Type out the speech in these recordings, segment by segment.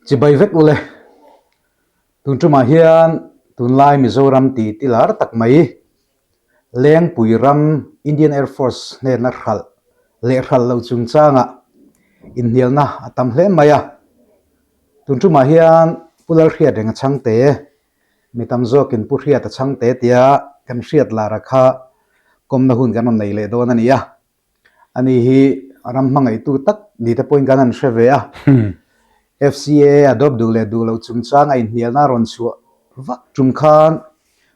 Chibai vek ule. Tun tumah hian tunlai Mizoram ti ti lar tak mai Lengpui ram Indian Air Force hnena hralh leh hralh loh chungchangah inhnialna a tam hle mai a. Tun tumah hian Pu Lalhriatrenga chhangte Mi tam zawkin Pu Hriata chhangte tia kan hriat lara kha kawmna hun kan rawn nei leh dawn a ni a. Ani hi ram hmangaihtu tak ni te pawhin kan han hre ve a. FCAA a dawp duh leh duh loh chungchang a inhnialna a rawn chhuah vak tum khan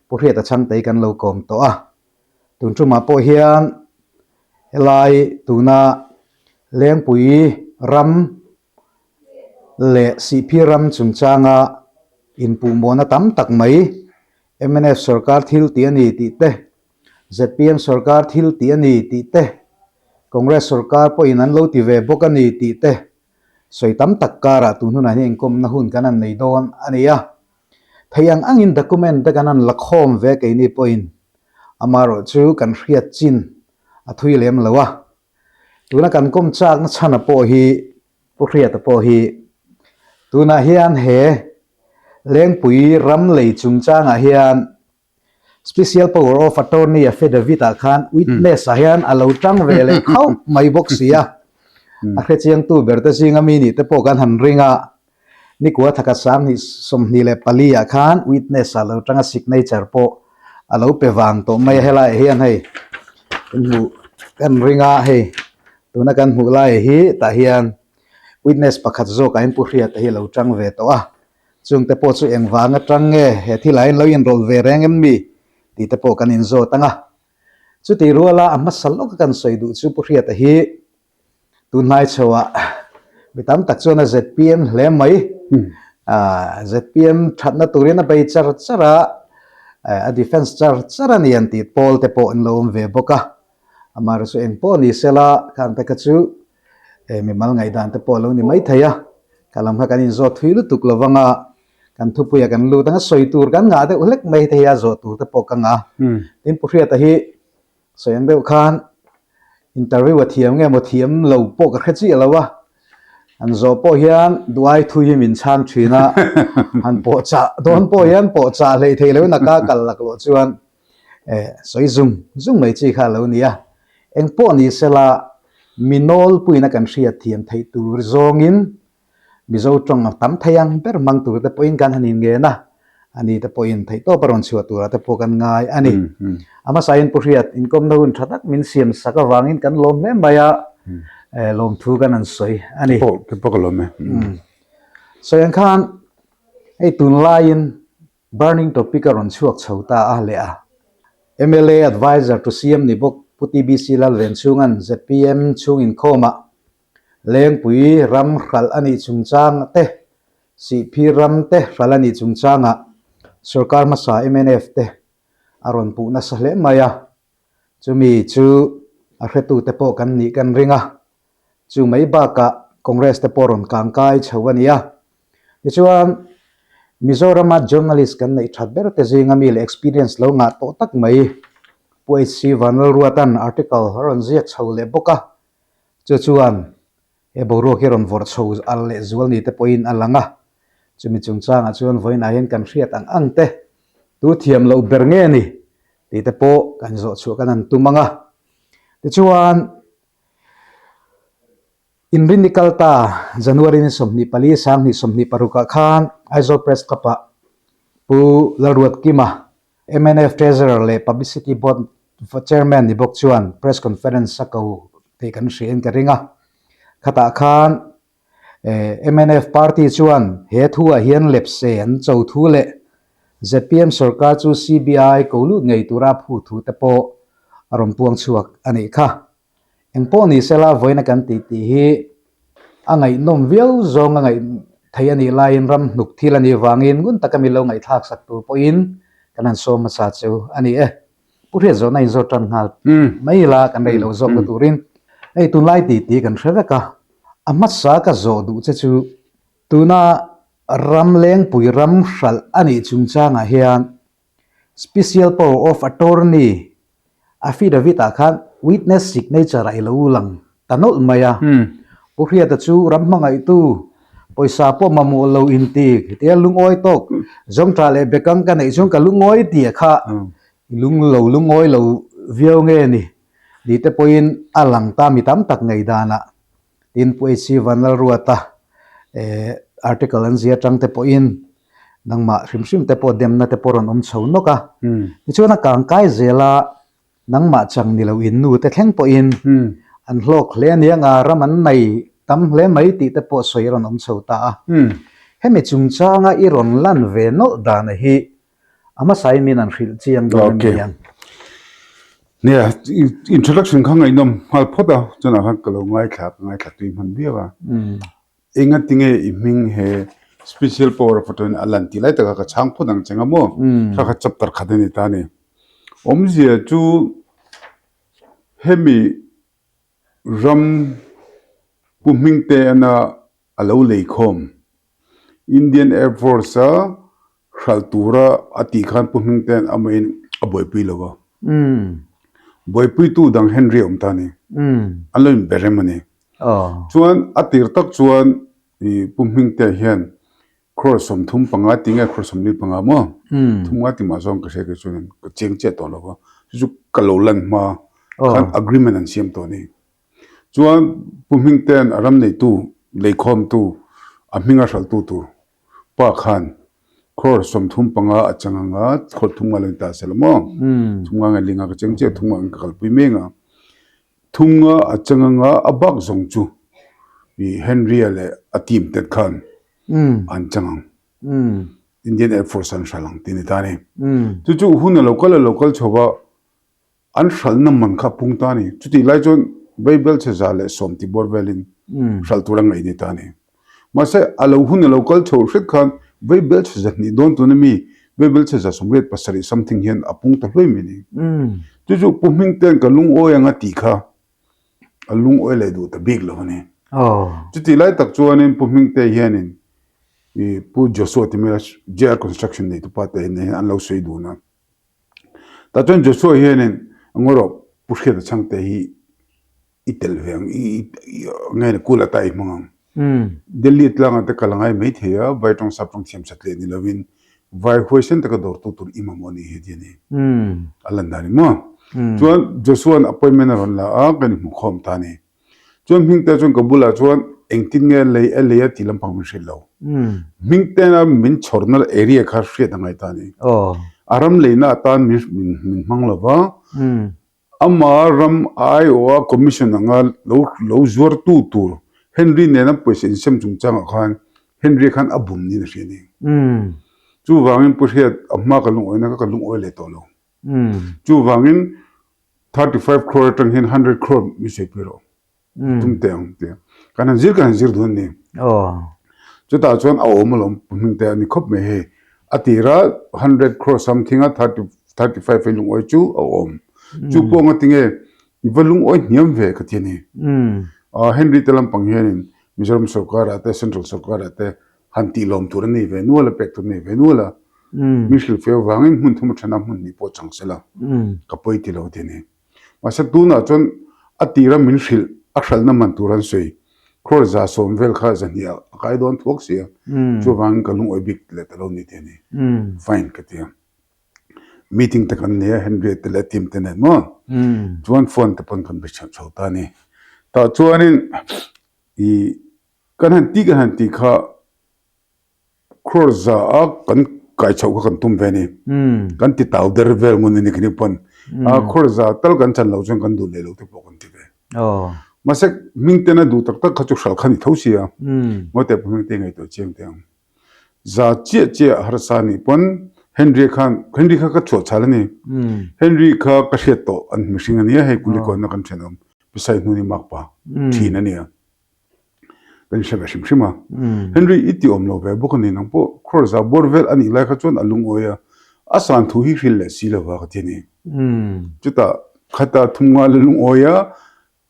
Pu Hriata chhangte hi kan lo kawm tawh a. Tun tumah pawh hian helai tuna Lengpui ram leh Sihphir ram chungchanga inpuhmawhna tam tak mai mnf sorkar thil tih a ni tih te, zpm sorkar thil tih a ni tih te, Congress sorkar pawhin an lo ti ve bawk a ni tih te sawi tam tak karah tun hunah hian inkawmna hun kan han nei dawn a ni a. Thei ang angin document te kan han la khawm ve keini pawhin amaherawh chu kan hriat chin a thui lem lo a. Tuna kan kawm chakna chhana pawh hi Pu Hriata pawh hi tunah hian he Lengpui ram lei chungchangah hian Special Power of Attorney Affidavit ah khan witness ah hian a lo tang ve leh khauh mai bawk si a. A hrechiangtu ber te zinga mi nih te pawh kan han ring a. Nikua thaka 24 ah khan witness ah lo tanga signature pawh a lo pe vang tawh mai a helaiah hian hei kan hmuh kan ring a hei tuna kan hmuh lai hi tah hian witness pakhat zawk ah hian Pu Hriata hi a lo tang ve tawh a chungte pawh chu engvang atang nge he thil ah hian lo inrawlh ve reng em mi tih te pawh kan inzawt ang a chutih ruala a hmasa lawka kan sawi duh chu Pu Hriata hi Tunhnai chhoah mi tam tak chuan a zpm hle mai. Zpm thatna turin a bei char char a, a defense char char a ni an tih pawl te pawh an lo awm ve bawk a. Amaherawhchu eng pawh ni sela khang te kha chu mimal ngaihdan te pawh a lo ni mai thei a. Kha lam kha kan inzawt thui lutuk lo vang a, kan thupuia kan lut ang a, sawi tur kan ngah deuh hlek mai thei a, zawh tur te pawh ka ngah. Tin Pu Hriata hi Sawi ang deuh khan interview a thiam nge maw thiam lo pawh ka hre chiah lo a, han zawh pawh hian duai thui hi min chhang thin a, han pawh chah dawn pawh hian pawh chah hleih theih loin a ka kal lak loh chuan eh sawi zung zung mai chi kha a lo ni a. Eng pawh ni sela mi nawlpuiin a kan hriat thiam theih tur zawngin Mizo tawng a tam thei ang ber hmang tur te pawhin kan han inngen a, a ni te pawhin theihtawp a rawn chhuah turah te pawh kan ngai a ni. A hmasain Pu Hriat inkawmna hun tha tak min siam sak avangin kan lawm hle mai a, lawmthu kan han sawi a ni. Ke pawh ka lawm e. Sawi ang khan hei tunlaiin burning topic a rawn chhuak chho ta a leh a, mla adviser to CM ni bawk Pu TBC Lalvenchhunga'n zpm chhung inkhawmah Lengpui ram hralh a nih chungchang te, Sihphir ram te hralh a nih chungchangah sorkar hmasa mnf te a rawn puh nasa hle mai a, chumi chu a hretute pawh kan nih kan ring a, chu mai bakah Congress te pawh rawn kangkai chho a ni a. Tichuan, Mizorama journalist kan neih that ber te zinga mi leh experience lo ngah tawh tak mai Pu HC Vanlalruata'n article a rawn ziak chho leh bawk a, Chu chuan he boruak hi rawn vawrh chho al leh zual ni te pawhin a lang a, chumi chungchangah chuan vawiinah hian kan hriat ang ang te, tu thiam loh ber nge ni tih te pawh kan zawh chhuah kan han tum ang a. Tichuan, Inrinni kal ta January ni 24 2026 ah khan Aizawl Press Club-ah Pu Lalruatkima Mnf Treasurer leh Publicity Board Chairman ni bawk chuan Press Conference a ko tih kan hria in ka ring a. Khatah khan mnf party chuan he thuah hian lepse an cho thu leh zpm sorkar chu CBI ko lut ngei tura a phu thu te pawh a rawn puang chhuak a nih kha. Eng pawh ni sela vawiina kan tih tih hi a ngaihnawm viau zawng a ngaih theih a nih laiin ram hnuk thil a nih vangin ngun taka mi lo ngaihthlak sak tur pawhin kan han sawm hmasa chu a ni e. Pu Hriat zawhna inzawt tan nghal mai ila kan rei lo zawkna turin hei tunlai tih tih kan hre vek a, a hmasa ka zawh duh che chu tuna ram lengpui ram hralh a nih chungchangah hian Special Power of Attorney affidavit ah khan witness signature ah i lo lang ta nawlh mai a. Pu Hriata chu ram hmangaihtu, Pawisa pawh mamawh lo inti hetia lungawi tawk zawngṭah leh bekang ka neih chuan ka lungawi tih kha i lung lo lungawi lo viau nge ni ni te pawhin a lang ta mi tam tak ngei danah tin Pu HC Vanlalruata article an zia atang te pawhin nangmah hrim hrim te pawh demna te pawh rawn awm chho nawk a. Tichuan a kangkai zel a Nangmah chang ni lo in nu te thleng pawhin an hlawk hle a nia nga ram an nei tam hle mai tih te pawh sawi a rawn awm chho ta a. Hemi chungchanga i rawn lan ve nawlh dana hi a hmasain min an hrilh chiang dawn em ni ang? Nia, introduction kha ngaihnawm nghal phawt a, chunah khan ka lo ngaithla ka ngaithla tui hman viau a. Engatinge i hming he Special Power of Attorney a lan tih lai takah ka chhang phawt ang che nga maw? Kha kha chapter khat a ni ta a ni. Awmzia chu hemi ram Pu Hmingteana a lo leikhawm Indian Air Force a hralh tura a tih khan Pu Hmingtean amahin a buaipui lo a. Buaipuitu dang Henry a awm ta a ni. An lo inbe rem a ni. Chuan a tir tak chuan i Pu Hmingtea hian crore 35 ti nge crore 45 maw? Thum nga ti mah zawng ka hria kei chuan ka chiang chiah tawh lo va. Chu chu ka lo lan hma khan agreement an siam tawh a ni. Chuan Pu Hmingtean a ram neitu, leikhawmtu, a hminga hralhtu tur pa khan crore 35 a chang anga crore thum nga lo in ta se la maw? Thum nga nge linga ka cheng chiah thum nga in ka kalpui mek a. Thum nga a chang anga a bak zawng chu i Henry-a leh a team te khan an chang ang. Indian Air Force an hralh ang tih a ni ta a ni. Chu chu hun a lo kal a lo kal chho va. An hralhna man kha a pung ta a ni. Chutih lai chuan Bible chhe 110 ti bawr velin hralh tur a ngaih ni ta a ni. Mahse, a lo hun a lo kal chho hret khan Bible chhe 200 dawn tuna mi Bible chhe 97 something hian a pung ta hluai mai a ni. Chu chu Pu Hmingtean ka lungawi anga tih kha a lungawi leh duh ta bik lo a ni. Chutih lai tak chuanin Pu Hmingte hianin Pu Joshua ti mai la JR Construction neitupa te hian an lo sawi dun a. Tah chuan Joshua hianin ngaw rawh Pu Hriata chhangte hi i tel ve ang, i nge ni kul ata i hmang ang. Delhi tlangah te kal a ngai mai thei a, vai tawng sap tawng thiam sat leh ni lovin vai huaisen taka dawrtu tur i mamawh a nih hi ti a ni. A lan dan in maw? Chuan Joshua'n appointment a rawn la a, kan inhmukhawm ta a ni. Chuan Hmingtea chuan ka bulah chuan engtin nge lei a lei a tih lampang min hrilh lo. Hmingtea min chhawrna area kha hriat a ngai ta a ni. A ram leina atan min min hmang lo va, ama ram aiawha commission anga lo lo zuartu tur Henry nena pawisa insem chungchangah khan Henry khan a bum niin a hria a ni. Chuvangin Pu Hriat a hma ka lungawina kha ka lungawi leh tawh lo. Chuvangin 35 crore atang hian 100 crore mi sawi pui rawh. Tum teh ang tia. Kan han zir kan han zir dun a ni. Chutah chuan a awm alawm hming te a ni khawp mai hei. A tira 100 crore something a 35 a lungawi chu a awm. Chu pawh nga tinge i va lungawi hniam ve ka ti a ni. Henry te lampang hianin Mizoram sorkarah te Central sorkarah te han tih lawm tur a nei ve nual a, pek tur a nei ve nual a, min hrilh feu vangin hmun thum a then a, hmun hnih pawh chang se la, ka pawi ti lo ti a ni. Mahse tunah chuan a tira min hrilh a hralhna man tur an sawi, crore 110 vel kha 200 ah a kai dawn thuak si a, chuvangin ka lungawi bik leh ta lo ni ti a ni. Fine ka ti a. Meeting te kan nei a, Henriette leh team te nen maw? Chuan phone te pawn kan be chho chho ta a ni. Tah chuanin i Kan han tih kan han tih kha crore za a kan kai chhoh kha kan tum ve a ni. Kan ti tau der vel ngun a ni khini pawn. A crore za tal kan chan loh chuan kan duh leh lo te pawh kan ti ve. Mahse hming tena duh tak tak kha chu hral kha ni tho sia. Ngawi teh pawh hming te ngaihtuah chiang teh ang. Za chiah chiah harsa nih pawn Henry khan Henry kha ka chhuah chhal a ni. Henry kha ka hriat tawh an mihring a nia hei Kulikawn na kan thenawm Pisai hnuni makpa thin a nia. Kan hre ve hrim hrim a. Henry i ti awm lo ve bawk a ni nang pawh crore za bawr vel a nih lai kha chuan a lungawi a, a san thu hi hril leh si lo va ka ti a ni. Chutah khata thum nga la lungawi a,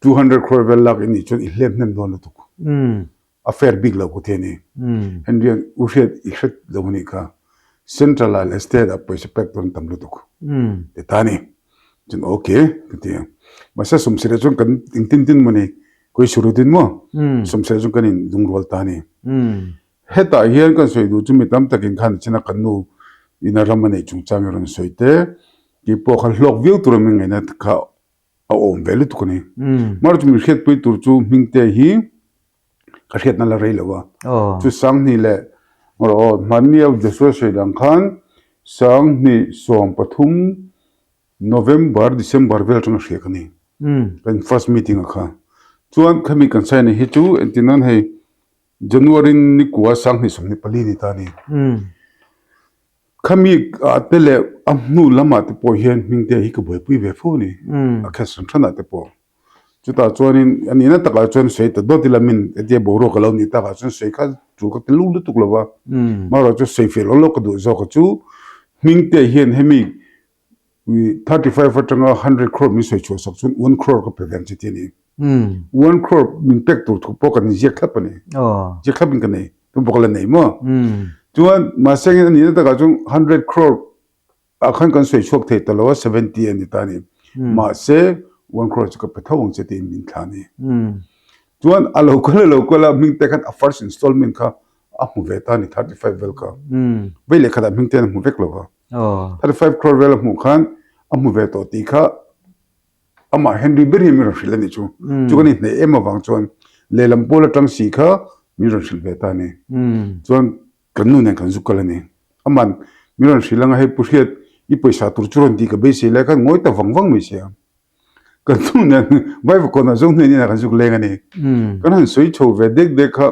200 crore vel lak i nih chuan i hlep hnem dawn lutuk. A fair bik lo ka ti a ni. Henry an u hriat i hret lo a nih kha. Central ah leh state ah pawisa pek dawn tam lutuk ti ta a ni. Chuan okay ka ti a. Mahse sawmsirah chuan kan engtin tin maw ni. Kawisurutin maw sawmseh chu kan in lungrual ta a ni. Hetah hian kan sawi duh chu mi tam takin khan china kan nu ina ram a neih chungchang i rawn sawi te, tih pawh kha hlawk viau tura min ngaihna kha a awm ve lutuk a ni. Mahse chu min hriatpui tur chu Hmingte hi ka hriatna la rei lo a. Chu Sanghnih leh aw hmanni a Joshua sawi dang khan Sanghnih 13 November, December vel atanga hria ka ni. Kan first meeting a kha. Chuan khami kan sign hi chu entir nan hei January ni kua 2024 ni ta a ni. Khami ah te leh a hnu lamah te pawh hian hmingte hi ka buaipui ve fo a ni. A khet hran hranah te pawh. Chutah chuanin a nihna takah chuan sawi ta dawt ila min hetia boruak a lo nih takah chuan sawi kha chu ka ti lu lutuk lo va. Amaherawhchu chu sawi feh lo lo ka duh zawk a chu hmingte hian hemi 35 atanga 100 crore min sawi chhuah sak chuan 1 crore ka pe ve ang che ti a ni. 1 crore min pek tur thu pawh kan inziak thlap a ni. Ziak thlap in ka nei. Tun pawh ka la nei maw? Chuan mahse a nihna takah chuan 100 crore ah khan kan sawi chhuak thei ta lo a, 70 a ni ta a ni. Mahse 1 crore chu ka pe tho ang che tiin min thla a ni. Chuan a lo kal a lo kal a hming te khan a first installment kha a hmu ve ta a ni 35 vel kha. Vei leh khatah hming te an hmu vek lo va. 35 crore vel a hmuh khan a hmu ve tawh tih kha amah Henry ber hi min rawn hrilh a nih chu. Chu kan inhneih em avang chuan lehlam pawl atang si kha min rawn hrilh ve ta a ni. Chuan kan nu nen kan zuk kal a ni. Aman min rawn hrilh anga hei Pu Hriat i pawisa tur chu rawn tih ka beisei lai khan ngawi ta vang vang mai sia. Kan nu nen Vaivakawnah zo hnen inah kan zuk leng a ni. Kan han sawi chho ve dek dek kha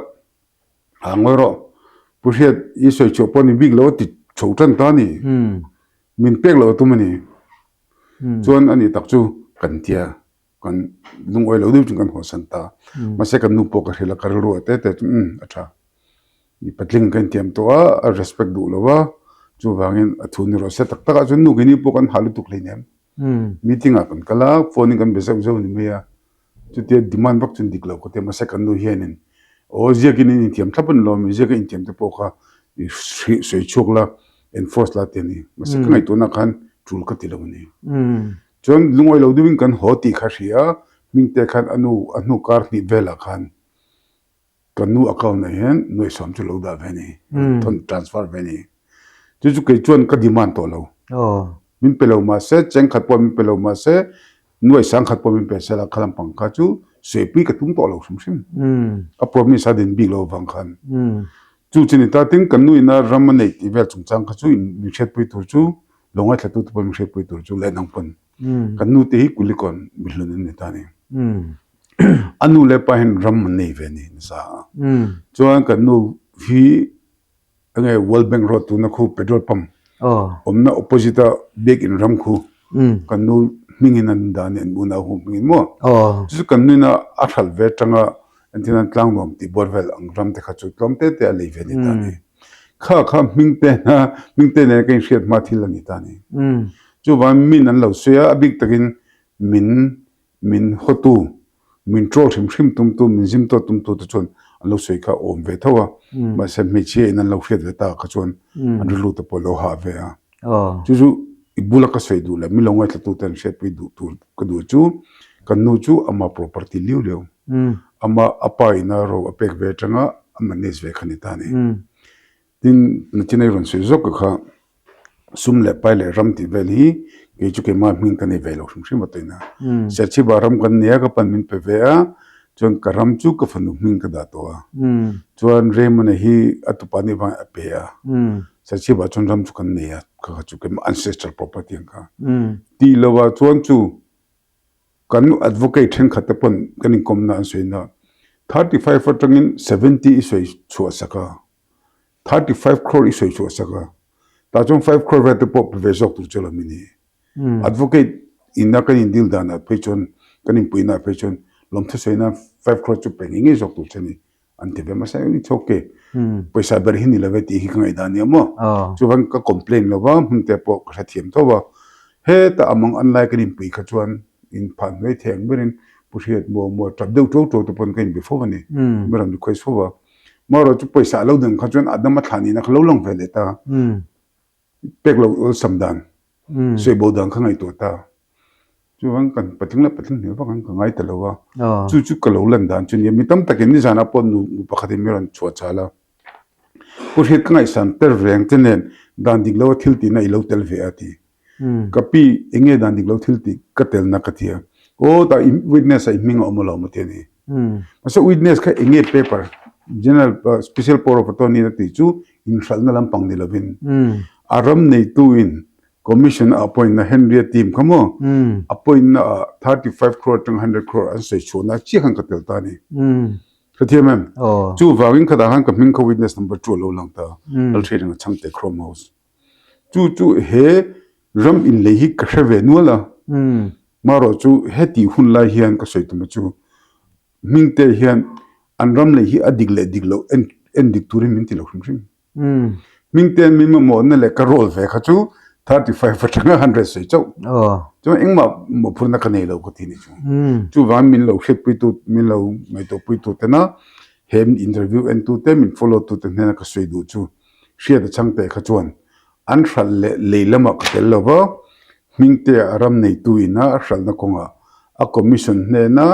A ngawi rawh. Pu Hriat, i sawi chhuah pawh ni bik lo a ti chho tan ta a ni. Min pek loh a tum a ni. Chuan a ni tak chu kan tia, kan lungawi lo deuh chuan kan hawsan ta. Mahse kan nu pawh ka hrilh a, ka rilru a te te chu umm a tha. Mi patling ka intiam tawh a, a respect duh lo a, chuvangin a thu ni rawh se tak takah chuan nu keini pawh kan hah lutuk hleinem. Meeting ah kan kal a, phone in kan be zauh zauh a ni mai a. Chutia demand vak chuan dik lo ka ti a, mahse kan nu hianin aw ziakin in inthiam thlap a ni lo a mi, ziaka inthiam te pawh kha i sawi chhuak la, enforce la ti a ni. Mahse ka ngaihtuahna khan tul ka ti lo a ni. Chuan lungawi lo deuhin kan haw tih kha hria a, Hmingte khan a nu a hnu kar hnih velah khan Ka nu account ah hian nuaihsawm chu lo dah ve ni, thawn transfer ve ni. Chu chu kei chuan ka demand tawh lo. Min pe lo mahse, cheng khat pawh min pe lo mahse, nuaihsang khat pawh min pe se la kha lampang kha chu suaipui ka tum tawh lo hrim hrim. A promise a din bik lo avang khan. Chu chu ni ta, tin kan nu ina ram a neih tih vel chungchang kha chu min hriatpui tur chu, lo ngaithla tu te pawh min hriatpui tur chu leh nang pawn. Kan nu te hi Kulikawn mihlun an ni ta ni. A nu leh pa hian ram an nei ve ni nasa a. Chuan kan nu hi enge World Bank Road tuna khu petrol pump awmna opposite a biakin ram khu kan nu hmingin an dah a ni an unau ho hmingin maw. Chu chu kan nuin a a hralh ve atanga entirnan Tlangnuam tih buar vel ang ram te kha chu tlawm te te a lei ve ni ta ni. Kha kha hming te na hming te nen ka inhriat hma thil a ni ta ni. Chuvang min an lo sawi a, a bik takin min min hawtu, min troll hrim hrim tumtu, min zim tawt tumtu te chuan an lo sawi kha awm ve tho a, mahse hmeichhia in an lo hriat ve ta kha chuan an rilru te pawh a lo hah ve a. Chu chu i bula ka sawi duh leh mi lo ngaithla te an hriatpui duh tur ka duh chu kan nu chu ama property liu liu, ama a pa ina ro a pek ve atanga a manage ve kha ni ta a ni. Tin, nachin ei rawn sawi zawk ka kha sum leh pai leh ram tih vel hi kei chu keimah hming ka nei ve lo hrim hrim a tuina. Serchhipa ram kan nei a, ka pan min pe ve a, chuan ka ram chu ka fanu hming ka dah tawh a. Chuan Raymond-a hi a tupa nih vangin a pe a. Serchhipa chuan ram chu kan nei a, kha kha chu keimah ancestral property ang kha. Tih lovah chuan chu kan advocate thenkhat te pawn kan inkawmna an sawi na 35 atangin 70 i sawi chhuah sak a. 35 crore i sawi chhuah sak a, tah chuan 5 crore vel te pawh pe ve zawk tur chu lo mi ni. Advocate ina kan in deal danah phei chuan kan inpui nah phei chuan lawmthu sawi nan 5 crore chu pe ngei ngei zawk tur che ni an ti ve mahse it's okay pawisa ber hi ni lo ve tih hi ka ngaihdan a nia maw. Chuvan ka complain lo va hmun te pawh ka hrethiam tho va heta amang an lai kan inpui kha chuan in phah hnuai thei ang berin Pu Hriat maw maw tap deuh ṭo ṭo te pawn ka inbe fo a ni mi rawn request fo va. Marawh chu pawisa a lo dang kha chuan Adam a thlah nihna kha lo lang ve leh ta. Pek lo awlsam dan, sawibo dan kha ngaihtuah ta. Chuvang kan patling leh patling hmel vak ang ka ngai ta lo a, chu chu ka lo lan dan chu nia. Mi tam takin nizanah pawh nu nu pakhatin mi rawn chhuah chal a, Pu Hriat ka ngaihsan ter reng che nen dan dik lo a thil tihna i lo tel ve a ti. Ka pi eng nge dan dik lo thil tih ka telna ka ti a, aw tah i witness ah i hming a awm alawm a ti a ni. Mahse witness kha eng nge paper general special power of attorney a tih chu inhralhna lampang ni lovin a ram neituin Commission a appoint na Henry-a team kha maw appoint na ah 35 crore atanga 100 crore an sawi chhuahna chiah khan ka tel ta a ni. Hrethiam em? Chuvangin khatah khan ka hming kha witness number 2 a lo lang ta, Lalhriatrenga Chhangte Chrome House. Chu chu he ram inlei hi ka hre ve nual a, marawh chu hetih hun lai hian ka sawi tum chu hmingte hian an ram lei hi a dik leh dik loh en dik turin min ti lo hrim hrim. Hmingte'n min mamawhna leh ka role ve kha chu 35 atanga 100 sawi chauh. Chuan engmah mawhphurhna ka nei lo ka ti ni chu. Chuvangin min lo hriatpuitu, min lo ngaihtuahpuitu tena he interview entu te, min follow tu te hnena ka sawi duh chu hriat a chang teh kha chuan an hralh leh lei lamah ka tel lo va, Hmingtea a ram neitu ina a hralhna kawngah a commission hnena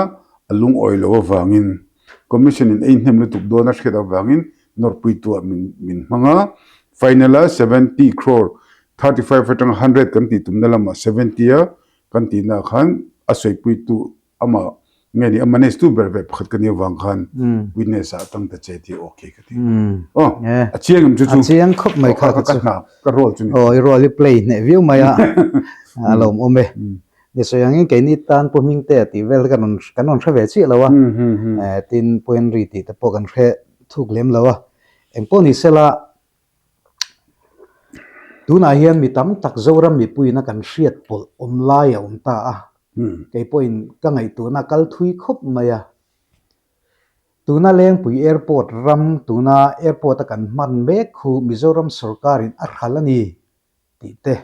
a lungawi loh avangin commission in ei hnem lutuk dawn a hriat avangin Nawrpuituah min min hmang a, final a 70 crore, 35 atanga 100 kan tih tumna lamah 70 a kan tihna ah khan a sawipuitu amah nge ni a manage tu ber ve pakhat ka nih avang khan witness ah atang ta che tih okay ka ti. Aw a chiang em chu chu. A chiang khawp mai kha ka chu. Ka hna ka role chu ni. Aw i role i play hneh viau mai a a lawmawm e. Ni sawi angin keini tan Pu Hmingtea tih vel kan rawn kan rawn hre ve chiah lo a, tin Pu Henry tih te pawh kan hre thuk lem lo a. Engpawh ni sela tunah hian mi tam tak Zoram mipuiin a kan hriat pawlh awm lai a awm ta a, kei pawhin ka ngaihtuahna a kal thui khawp mai a. Tuna Lengpui Airport ram tuna airport a kan hman mek khu Mizoram sawrkarin a hral a ni tih te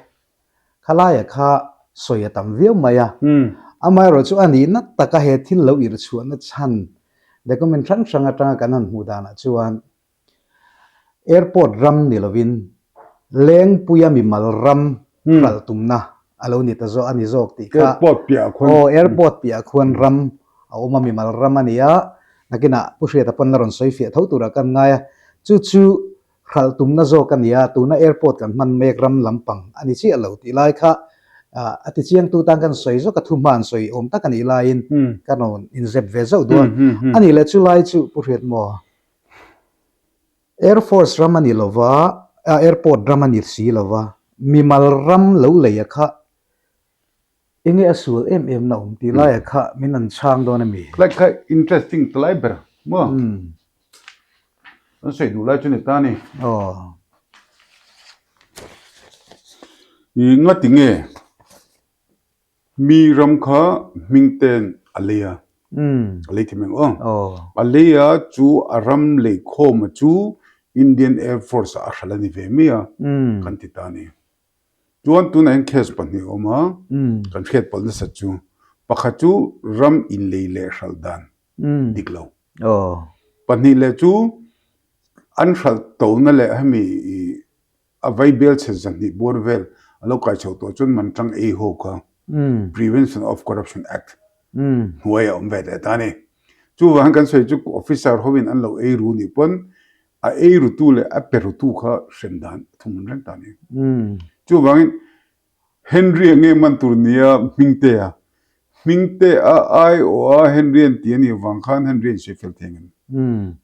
Khalaia kha sawi a tam viau mai a, amaherawh chu a nihna taka he thil lo irh chhuahna chhan document hrang hrang atanga kan han hmuh danah chuan airport ram ni lovin Lengpuia mimal ram hralh tumna a lo ni ta zawk a ni zawk tih kha Airport piahah khuan aw airport piahah khuan ram a awm a mimal ram a ni a, nakinah Pu Hriata pawn la rawn sawi fiah tho turah kan ngai a, chu chu Hralh tumna zawk a ni a, tuna airport kan hman mek ram lampang a ni chiah lo tih lai kha a ti chiangtu tan kan sawi zawk a, thu hma an sawi awm tak a nih laiin ka rawn inzep ve zauh duh a. A nih leh chu lai chu Pu Hriat maw? Air Force ram a ni lo va, airport ram a ni si lo va, mimal ram lo lei a kha Enge a sual em em na awm tih laiah kha min an chhang dawn a mi? Lai kha interesting ta lai ber maw? An sawi duh lai chu ni ta ni. Aw. I nga ti nge mi ram kha hming ten a lei a. A lei thim eng aw. A lei a chu a ram lei khawm a chu Indian Air Force ah a hral a ni ve mai a kan ti ta ni. Chuan tunah hian case pahnih a awm a, kan hriat pawlh nasat chu pakhat chu ram inlei leh hralh dan dik lo. Pahnih leh chu an hralh tona leh hemi a vaibel chhe zahnih buar vel a lo kai chho tawh chuan man tang ei ho kha Prevention of Corruption Act hnuai a awm ve leh ta a ni. Chuvangin kan sawi chu officer hovin an lo ei ru nih pawn A ei rutu leh a pe rutu kha hrem dan a thum hun reng ta a ni. Chuvangin Henry-a nge man tur nia Hmingtea, Hmingtea aiawha Henry-a'n ti a nih avang khan Henry-a'n sawi fel thei ang em?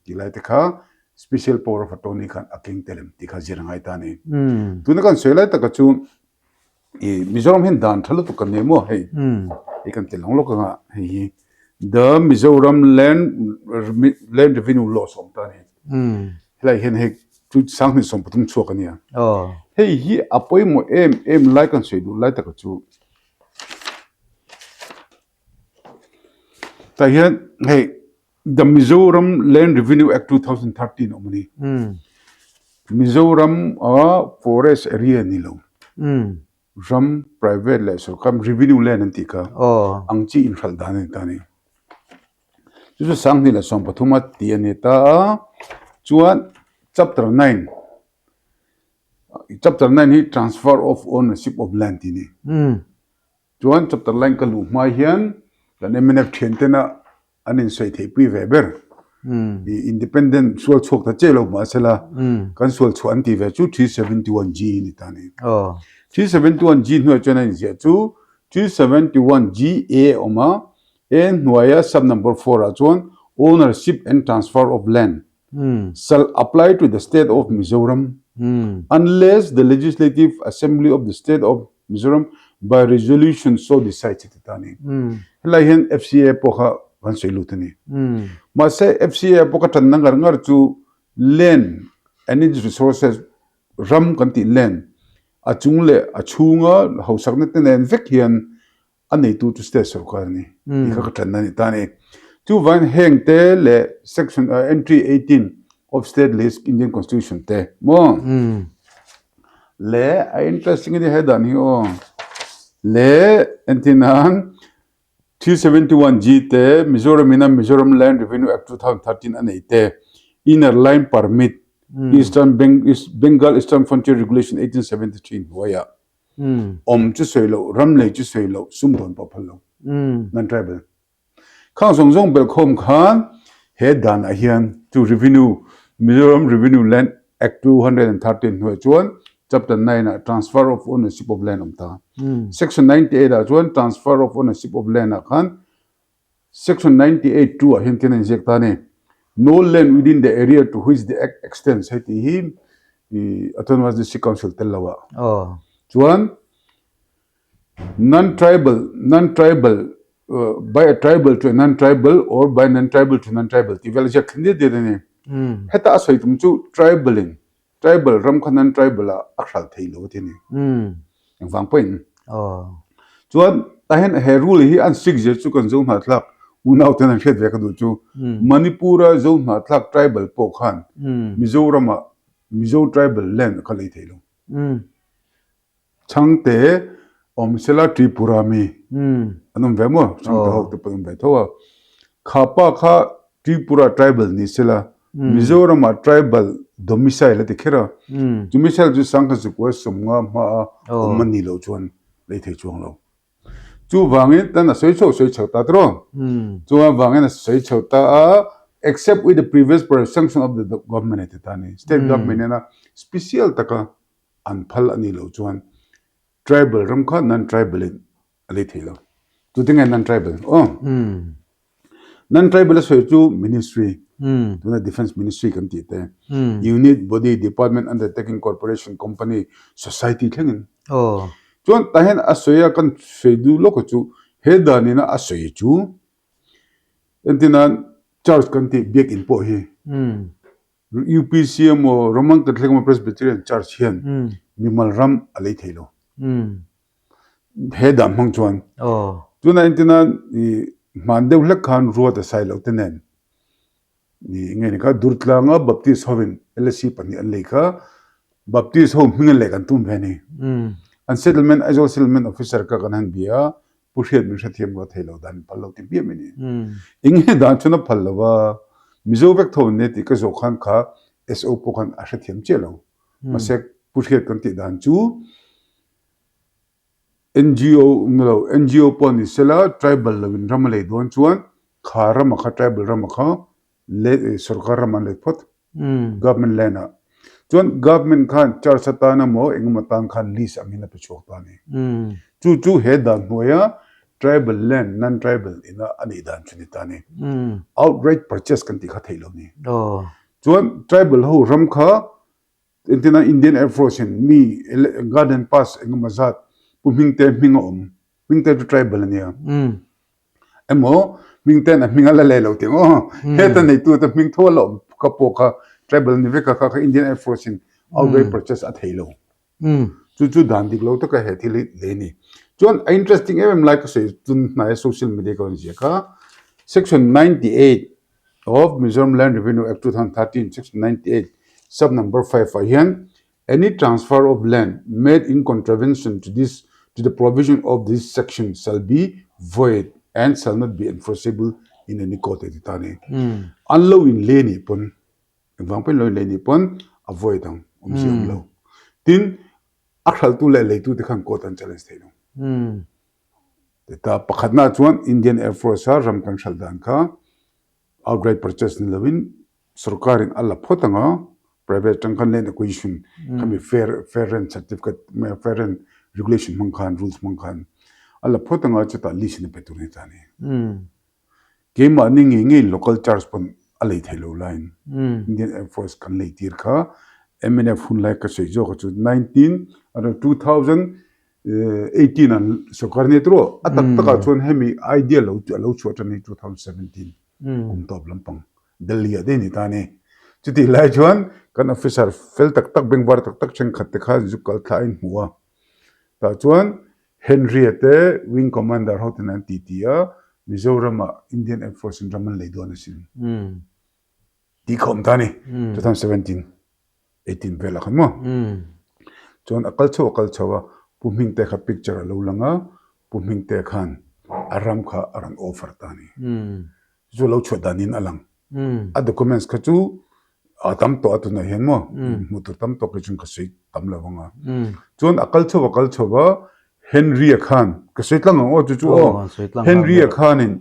Tih lai te kha Special Power of Attorney khan a keng tel em tih kha zir a ngai ta a ni. Tuna kan sawi lai taka chu I Mizoram hian dan tha lutuk kan nei maw hei hei kan ti lang lawk anga hei hi the Mizoram land land revenue laws awm ta a ni helai hian hei chu sanghnih 13 chhuak a nia hei hi a pawimawh em em lai kan sawi duh lai taka chu tah hian hei The Mizoram Land Revenue Act 2013 awm a ni. Mizoram a forest area ni lo. Ram private leh sorkar revenue land an tih kha ang chi inhralh dan a ni ta a ni. Chu chu 2013 a tih a ni ta a, chuan chapter 9 chapter 9 hi transfer of ownership of land tih a ni. Chuan chapter line ka luh hma hian kan mnf thian tena an insawi theihpui ve ber. I independent sual chhuak ta che lo mahsela kan sual chhuah an tih ve chu 371G ni ta ni. 371G hnuaiah chuan a inziah chu 371GA a awm a, A hnuaia sub number four ah chuan ownership and transfer of land shall apply to the state of Mizoram unless the legislative assembly of the state of Mizoram by resolution so decides a ti ta a ni. Helai hian FCA pawh kha kan sawi lut a ni. Mahse FCA pawh ka tanna ngar ngar chu land and its resources ram kan tih land a chung leh a chhunga hausakna te nen vek hian a neitu chu state sorkar a ni tih kha ka tanna a ni ta a ni. Chuvangin heng te leh section entry 18 of state list Indian constitution te maw leh a interesting a ni he dan hi aw leh entirnan 371 G te Mizoram ina Mizoram Land Revenue Act 2013 a nei te inner line permit Eastern Bengal Eastern Frontier Regulation 1873 hnuaiah Awm chu sawi loh, ram lei chu sawi loh, sum dawn pawh phal lo. Non tribal. Khang zawng zawng belhkhawm khan he danah hian chu Revenue, Mizoram Revenue Land Act 213 hnuaiah chuan Chapter 9 ah Transfer of Ownership of Land awm ta. Section 98 ah chuan Transfer of Ownership of Land ah khan Section 98 2 ah hian tin a inziak ta a ni, No land within the area to which the Act extends hei tih hi Autonomous District Council tel lo ah chuan non-tribal, non-tribal, by a tribal to a non-tribal or by non-tribal to non-tribal tih vel a ziak thlen diat diat a ni. Heta a sawi tum chu tribal in Tribal ram kha nan tribal ah a hral thei lo a ti ni. Engvang pawhin. Chuan tahin he rule hi an sik zir chu kan zo hnahthlak unau ten an hriat ve ka duh chu Manipur a zo hnahthlak tribal pawh khan Mizoram ah Mizo tribal land kha lei thei lo. Chhangte awm sela Tripura mi an awm ve maw? Chhangte ho te pawh an awm ve tho a. Kha pa kha Tripura tribal ni sela Mizoramah tribal domicile a ti kher a. Domicile chu Sangha Zukua sawmnga hmaa awm a nih loh chuan lei thei chuang lo. Chuvangin tan a sawi chho sawi chho ta tawh. Chuvangin a sawi chho ta a except with the previous sanction of the government a ti ta a ni. State government ina special taka an phal a nih loh chuan tribal ram kha non tribal in a lei thei lo. Tute nge non tribal? Aw. Non tribal a sawi chu ministry, tuna defence ministry kan tih te, unit, body, department, undertaking, corporation, company, society thlengin. Chuan tah hian a sawi a kan sawi duh lawk chu he dan ina a sawi chu entirnan church kan tih biakin pawh hi UPC emaw Roman Catholic emaw Presbyterian Church hian mimal ram a lei thei lo. He dan hmang chuan. Tunah entina i hman deuh hlek khan ruat a sai loh te nen i nge ni kha Durtlanga Baptist hovin LSC pahnih an lei kha Baptist ho hming an leh kan tum ve a ni. An settlement Aizawl settlement officer kha kan han bia a Pu Hriat min hrethiam ka thei lo dan in phal lo ti hmiah mai ni. Eng dan chuan a phal lo a, Mizo vek tho an nia tih ka zawh khan kha SO pawh khan a hrethiam chiah lo. Mahse Pu Hriat kan tih dan chu NGO ni lo, NGO pawh ni sela tribal lo in ram a lei dawn chuan kha ram a kha tribal ram a kha sorkar ram an let phawt government land ah chuan government khan church atan emaw engemaw tan khan lease angin a pe chhuak ta a ni chu chu he dan hnuaia tribal land non tribal ina a nih dan chu ni ta a ni outright purchase kan tih kha theih lo ni chuan tribal ho ram kha Entirna Indian Air Force in mi Garden Pass engemaw zat Pu Hmingte hming a awm. Hmingte chu tribal a nia. Emaw Hmingte'n a hming a la leh lo tih ang aw. Heta neitute hming tho a la awm kha pawh kha tribal ni vek a kha kha Indian Air Force in outright purchase a thei lo. Chu chu dan dik lo taka he thil hi lei a ni. Chuan a interesting em em lai ka sawi tun hnaia social media ka rawn ziah kha Section 98 of Mizoram Land Revenue Act 2013 Section 98 sub number 5 ah hian any transfer of land made in contravention to this to the provision of this section shall be void and shall not be enforceable in any court a ti ta a ni. An lo in lei nih pawn engvang pawhin lo in lei nih pawn a void ang awmzia awm lo. Tin a hraltu leh leitu te khan court an challenge thei lo. Tita pakhatna chuan Indian Air Force a ram kan hralh dan kha outright purchase ni lovin sorkarin a la phawt ang a, private atang khan land acquisition khami fair fair rent certificate fair rent regulation hmang khan rules hmang khan a la phawt ang a chutah lease in a pe tur a ni ta a ni. Keimahni ngei ngei local charge pawn a lei thei lo laiin Indian Air Force kan lei tir kha mnf hun lai ka sawi zawk a chu 19 2018 an sorkar nia tawh a tak takah chuan hemi idea lo a lo chhuah tan hi 2017 kum tawp lampang Delhi ah daih a ni ta a ni. Chutih lai chuan kan officer fel tak tak bengvar tak tak thenkhat te kha zu kal thla a inhmu a tah chuan Henry-a te Wing Commander ho ten an ti ti a, Mizoram-ah Indian Air Force in ram an lei dawn asin tih kha awm ta a ni, 2017, 18 velah khan maw. Chuan a kal chho a kal chho a, Pu Hmingte kha picture a lo lang a, Pu Hmingte khan a ram kha a rawn offer ta a ni. Chu lo chhuah danin a lang. A documents kha chu a tam tawh a tunah hian maw hmuh tur tam tawk hi chuan ka sawi tam lo ang a. Chuan a kal chho a kal chho a Henry-a khan ka sawi tlang ang aw chu chu aw Henry-a khanin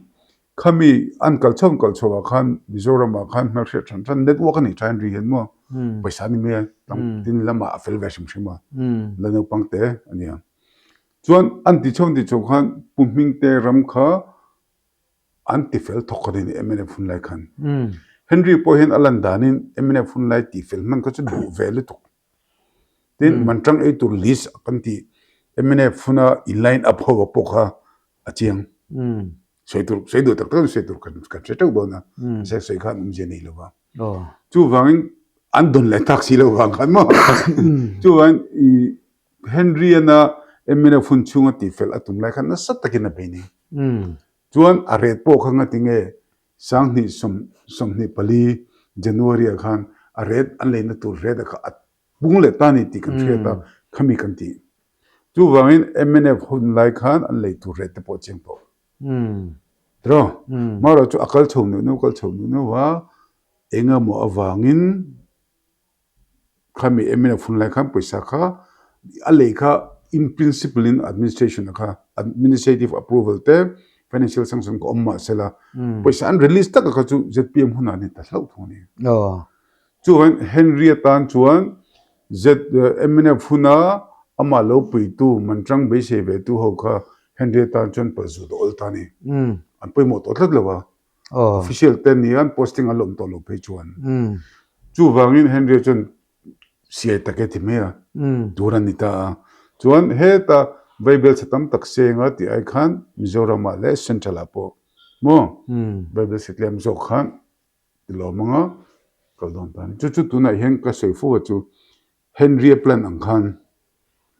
khami an kal chho an kal chho ah khan Mizoram ah khan hmelhriat hran hran network a nei tha Henry hian maw pawisa ni mai a tin lamah a fel ve hrim hrim a la naupang te a nia. Chuan an ti chho an ti chho khan Pu Hmingte ram kha an ti fel thawk kha ni mnf hun lai khan. Henry pawh hian a lan danin mnf hun lai tih fel hman kha chu duh ve lutuk. Tin, Manṭang ei tur list kan tih mnf huna in line up ho ah pawh kha a chiang. Sawi tur, sawi duh tak tak in sawi tur kan kan hre teuh dawn a, mahse sawi khan awmzia nei lo va. Chuvangin an dawn leh tak si lo vang khan maw. Chuvangin i Henry-ana mnf hun chhunga tih fel a tum lai khan nasa takin a bei nei. Chuan a ret pawh kha ngati nge 2024 January ah khan a ret an leina tur ret a kha a pung leh ta ni tih kan hriat a, khami kan tih. Chuvangin mnf hun lai khan an lei tur ret te pawh a chiang tawh. Tiraw? Marawh chu a kal chho neuh neuh kal chho neuh neuh a, engemaw avangin Khami mnf hun lai khan pawisa kha a lei kha in principle in administration a kha administrative approval te financial sanction kha awm mahse la pawisa an release tak a kha chu zpm hunah an ta hlauh thung a ni. Chuan Henry atan chuan mnf huna amah lo puitu Mantrang beisei ve tu ho kha Henry atan chuan palzut a awl ta a ni. An pawimawh tawh tlat lo a. Official te nia an posting an lawm tawh lo phei chuan. Chuvangin Henry chuan siai tak e ti mai a, tur a ni ta a. Chuan heta Bible chhe tam tak senga tih ai khan Mizoram ah leh Central ah pawh maw Bible chhe tlem zawk khan ti lawm anga kal dawn ta a ni. Chu chu tunah hian ka sawi fo a chu Henry-a plan ang khan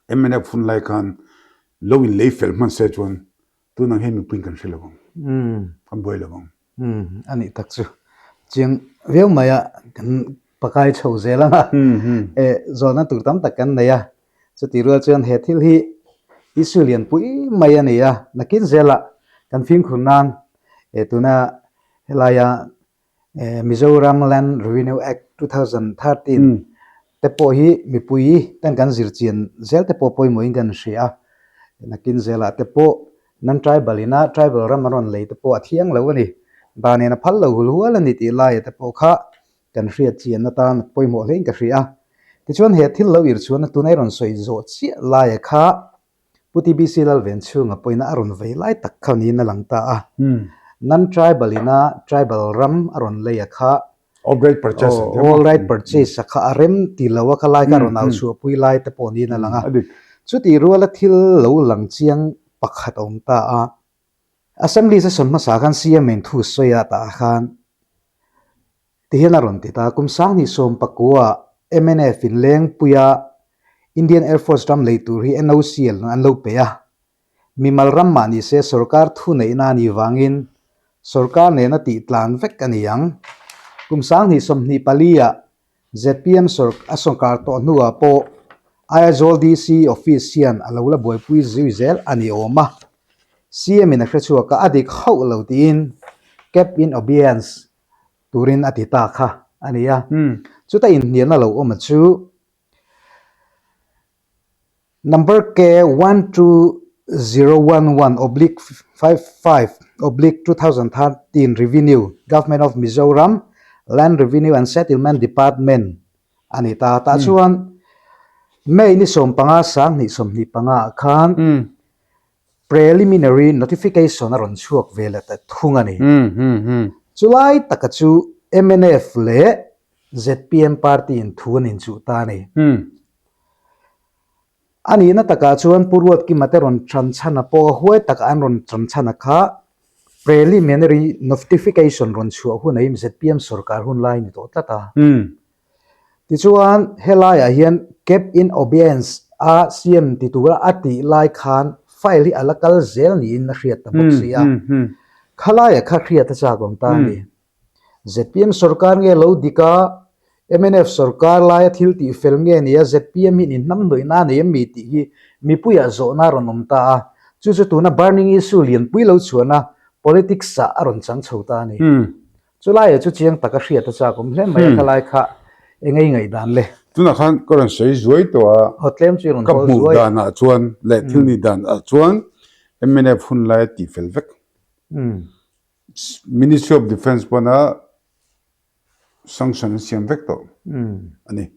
mnf hun lai khan lo in lei fel hman se chuan Tunang hian mipuiin kan hre lo ang, kan buai lo ang. Umm, a nih tak chu. Chiang viau mai a, kan pakai chho zel ang a, e zawhna tur tam tak kan nei a, chutih rual chuan he thil hi issue lian pui mai a ni a, nakin zelah kan fimkhur nan e tuna helaia Mizoram Land Revenue Act 2013 te pawh hi mipui ten kan zir chian zel te pawh pawimawhin kan hria a, nakin zelah te pawh non tribal ina tribal ram an rawn lei te pawh a thiang lo a ni, dan in a phal lo hul hual a ni tih laia te pawh kha kan hriat chian atan pawimawh hlein ka hria a. Tichuan he thil lo ir chuan tuna i rawn sawi zawh chiah laia kha Pu TBC Lalvenchhunga pawhin a rawn vei lai tak kha niin a lang ta a. Non-tribal ina tribal ram a rawn lei a kha. All right purchase a All right purchase a kha a rem ti lo a kha lai kha a rawn au chhuahpui lai te pawh niin a lang a. Chutih ruala thil lo lang chiang pakhat a awm ta a. Assembly session hmasa khan CM in thu sawi a tah khan tihian a rawn ti ta, kum 2019 mnf in Lengpuia Indian Air Force ram lei tur hi NOCL an lo pe a, mimal ram mah ni se sorkar thu neihna a nih vangin sorkar nena tih tlan vek a ni ang. Kum 2024 ah Zpm a sawrkar tawh hnuah pawh Aizawl DC office hian a lo la buaipui zui zel a ni awm a, CM in a hre chhuak a, a dik hauh lo tiin Cap in Obeyance turin a ti ta kha a ni a. Chuta inhnialna lo awm chu Number K 1 2. 011 oblique 55 oblique 2013 Revenue, Government of Mizoram, Land Revenue and Settlement Department a ni ta. Tah chuan May ni 15 2025 ah khan Preliminary Notification a rawn chhuak ve leh ta thung a ni. Chulai taka chu mnf leh zpm party in thu an inchuh ta a ni. A nihna takah chuan Pu Ruatkima te rawn tan chhan a pawh a huai taka an rawn tan chhan a kha Preliminary Notification rawn chhuah hun a zpm sorkar hun lai ni tawh tlat a. Tichuan helaiah hian Cap in Obeyance a siam ti tura a tih lai khan file hi a la kal zel niin a hriat ta bawk si a. Khalaiah kha hriat a chak awm ta a ni. Zpm sorkar nge lo dik a, mnf sorkar laia thil tih fel nge nia zpm hian inhnamhnawihna a nei em mi tih hi mipuiah zawhna a rawn awm ta a, chu chu tuna burning issue lianpui lo chhuahna politics ah a rawn chang chho ta a ni. Chulaiah chu chiang taka hriat a chak awm hle mai a, khalai kha eng ei ngaihdan le? Tunah khan ka rawn sawi zuai tawh a, Aw tlem chu i rawn ka hawl hmuh zuai. danah chuan leh thil ni danah chuan mnf hun laia tih fel vek. Ministry of Defence pawna sanction an siam vek tawh a ni.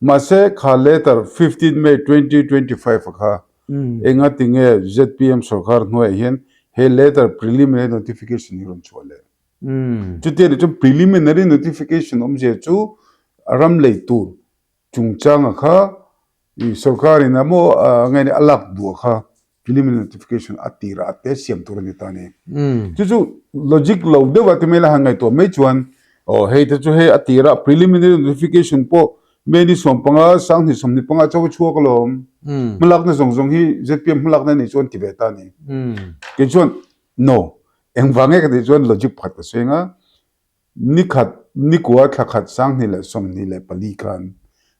Mahse, kha letter 15 May 2025 a kha enga tinge zpm sorkar hnuaiah hian he letter preliminary notification hi rawn chhuah leh? Chutia nih chuan preliminary notification awmzia chu ram lei tur chungchanga kha sorkar in a maw nge ni a lak duh kha preliminary notification a tirah a te siam tur a ni ta a ni. Chu chu logic lo deuh a ti mai la han ngaihtuah mai chuan aw hei te chu hei a tirah preliminary notification pawh May ni 15 2025 chauh a chhuak alawm. Hmalakna zawng zawng hi zpm hmalakna nih chuan ti ve ta a ni. Kei chuan no engvang nge ka tih chuan logic pakhat ka sawi anga Ni khat, ni kua thla khat 2024 khan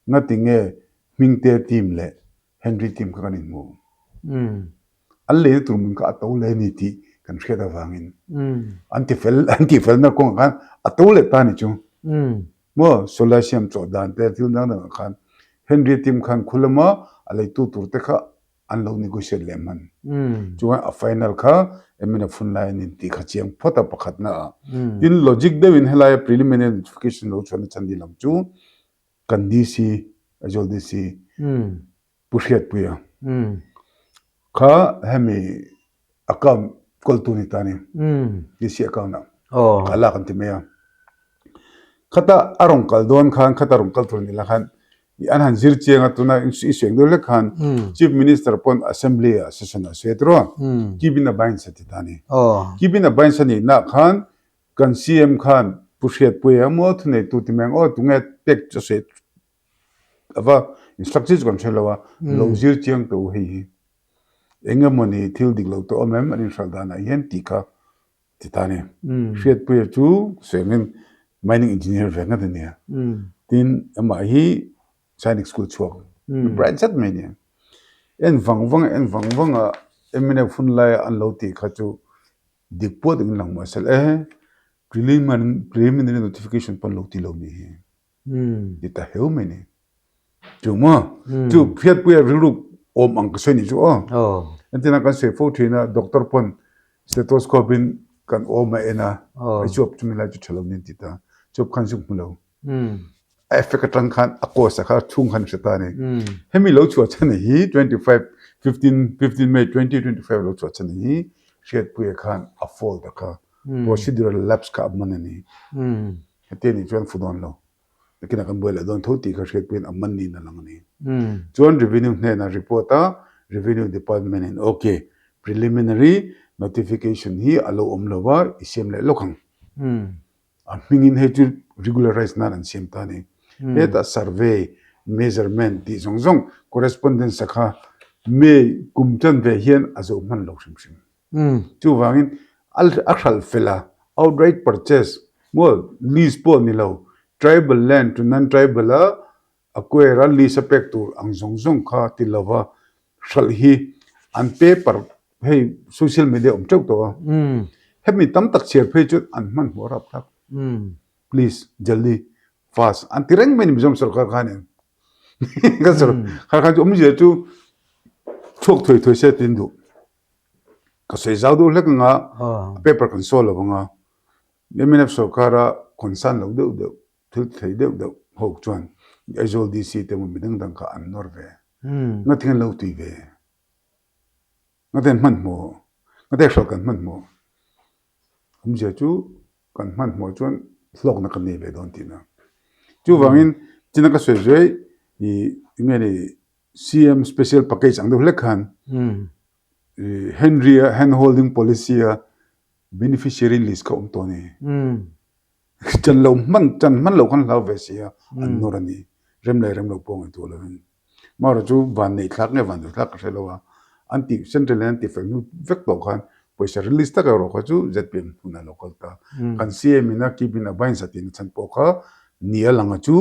ngatinge Hmingte team leh Henry team kha kan inhmu. An leina tur hmun kha a to leh a ni tih kan hriat avangin an ti fel, an tih felna kawngah khan a to leh ta a ni chu. Maw Solar siam chawh dan te thil dang dangah khan Henry team khan khu lama a leitu tur te kha an lo negotiate leh hman. Chuan a final kha mnf hun lai an intih kha chiang phawt a pakhatna ah. Tin logic deuhin helaia preliminary notification lo chhuahna chhan dil ang chu kan DC, Aizawl DC Pu Hriatpuia kha hemi account kawltu ni ta ni. DC account ah kha lak an ti mai a. Khata a rawn kal dawn khan khata rawn kal tur ni la khan an han zir chiang a tuna i sueng deuh hlek khan Chief Minister pawn Assembly ah session ah sawi a tiraw keep in abeyance a ti ta a ni. Keep in abeyance a nih nah khan kan CM khan Pu Hriatpuia emaw thuneitu ti mai ang aw tunge pek chu a sawi ava instruction chu kan hre lo a lo zir chiang tawh u hei hi eng emawni thil dik lo tawh awm em an inhralh danah hian tih kha Ti ta ni. Hriatpuia chu Sengin mining engineer ve ngat a nia. Tin, amah hi Sainik School chhuak bright zet mai a nia. En vang vang a, en vang vang a, mnf hun laia an lo tih kha chu dik puat engin lang mahse e, preliminary notification pawh an lo ti lo mi hi. Ti ta heu mai ni. Chu maw? Chu Hriatpuia rilru awm ang ka sawi nih chu aw. Entirna kan sawi fo thin a, doctor pawn stethoscope in kan awm a en a, hei chuap chumi lai chu tha lo nen ti ta. Chuap khan zuk hmu lo. A effect atang khan a cause a kha chhung khan hre ta a ni. Hemi lo chhuah chhan hi 25 15 15 May 2025 lo chhuah chhan hi Hriatpuia khan a fault a kha procedural lapse kha a man a ni. Hetiang nih chuan fu dawn lo. Nakinah kan buai leh dawn tho tih kha hriatpuiin a man niin a lang a ni. Chuan Revenue hnenah report a, Revenue Department in ok, preliminary notification hi a lo awm lo va, i siam leh lawk ang. A hmingin hei chu regularize nan an siam ta a ni. Hetah survey, measurement tih zawng zawng correspondence a kha May kum chan ve hian a zo hman lo hrim hrim. Chuvangin a hralh fel a, outright purchase maw lease pawh ni lo, tribal land to non-tribal a acquire a lease a pek tur ang zawng zawng kha ti lova hralh hi an paper hei social media awm teuh tawh a, hemi tam tak chhiar phei chuan an hmanhmawh rapthlak. Please jaldi fast an ti reng mai ni Mizoram sorkar khanin kan sorkar khan chu awmzia chu chhuak thuai thuai se tiin duh. Ka sawi zau deuh hlek anga a paper kan sawl lo anga mnf sorkara concern lo deuh deuh thil thei deuh deuh ho chuan Aizawl DC te emaw mi dang dang kha an nawr ve. Ngatinge an lo tui ve? Ngate an hmanhmawh? Ngate hralh kan hmanhmawh? Awmzia chu kan hmanhmawh chuan hlawkna kan nei ve dawn tihna. Chuvangin china ka sawi zuai i enge ni CM special package ang deuh hlek khan Henry a hand holding policy a beneficiary list kha awm tawh a ni. Chan lo hman chan hman lo khan hlau ve si a an nawr a ni. Rem leh rem lo pawh ngaihtuah lovin. Marawh chu van neih thlak nge van neih thlak ka hre lo a, an tih central in an ti fel hnu vek tawh khan pawisa release tak erawh kha chu zpm hunah a lo kal ta. Kan CM in a keep in abeyance a tihna chhan pawh kha ni a lang a chu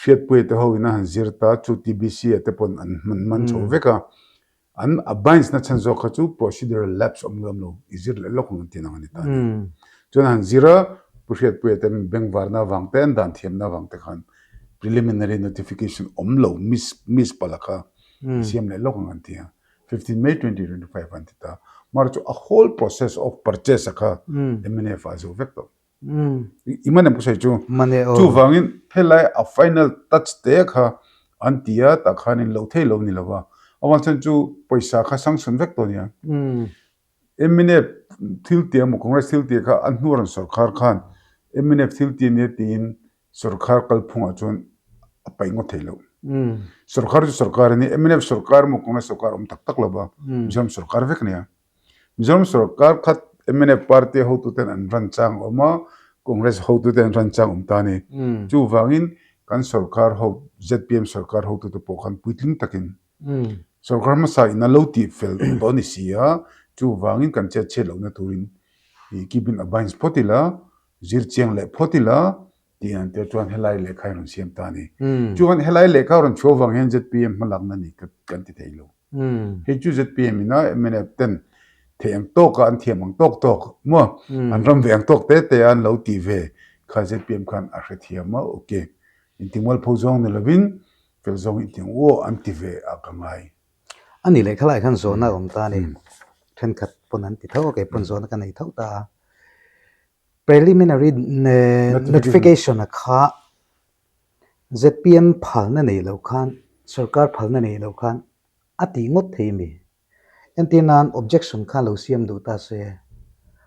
Hriatpuia te ho in a han zir ta chu TBC a te pawn an hman man chho vek a, an abeyance na chhan zawk kha chu procedural lapse awm ngam lo i zir leh lawk ang an ti nang a ni ta a ni. Chuan a han zir a, Pu Hriatpuia ten bengvarna avang te an dan thiamna avang te khan preliminary notification awm lo miss miss palh a kha i siam leh lawk ang an ti a, 15 May 2025 an ti ta. Mahse chu a whole process of purchase a kha mnf ah a zo vek tawh. I man em ka sawi chu. Chuvangin helai a final touch te kha an ti a tah khan in lo thei lo ni lo va. Avang chuan chu pawisa kha sanction vek tawh nia. Mnf thil tih emaw Congress thil tih kha a hnuar an sorkar khan mnf thil tih ania tiin sorkar kalphungah chuan a paih ngawt thei lo. Sorkar chu sorkar a ni, mnf sorkar emaw Congress sorkar awm tak tak lo va, Mizoram sorkar vek ania. Mizoram sorkar khat mnf party hotuten an ran chang a awm a, Congress hotuten an ran chang a awm ta a ni. Chuvangin kan sorkar ho zpm sorkar hotute pawh khan puitling takin sorkar hmasa in a lo tih fel tawh a ni si a, chuvangin kan chet chhiat lohna turin ih keep in abeyance phawt ila, zir chiang leh phawt ila tih an tia chuan helai lehkha hi rawn siam ta a ni. Chuan helai lehkha rawn chhuah vang hian zpm hmalakna ni kan ti thei lo. Hei chu zpm ina mnf ten theih ang tawk a an thiam ang tawk tawk maw an ram ve ang tawk te te a an lo tih ve kha zpm khan a hrethiam a ok intimualpho zawng ni lovin fel zawng inti ang aw an ti ve a ka ngai. A nih leh khalai khan zawhna a awm ta a ni. Thenkhat pawn an ti tho a, kei pawn zawhna ka nei tho ta a. Preliminary notification a kha Zpm phalna nei loh khan, sorkar phalna nei loh khan a tih ngawt thei mi? Entir nan objection khan lo siam duh ta se,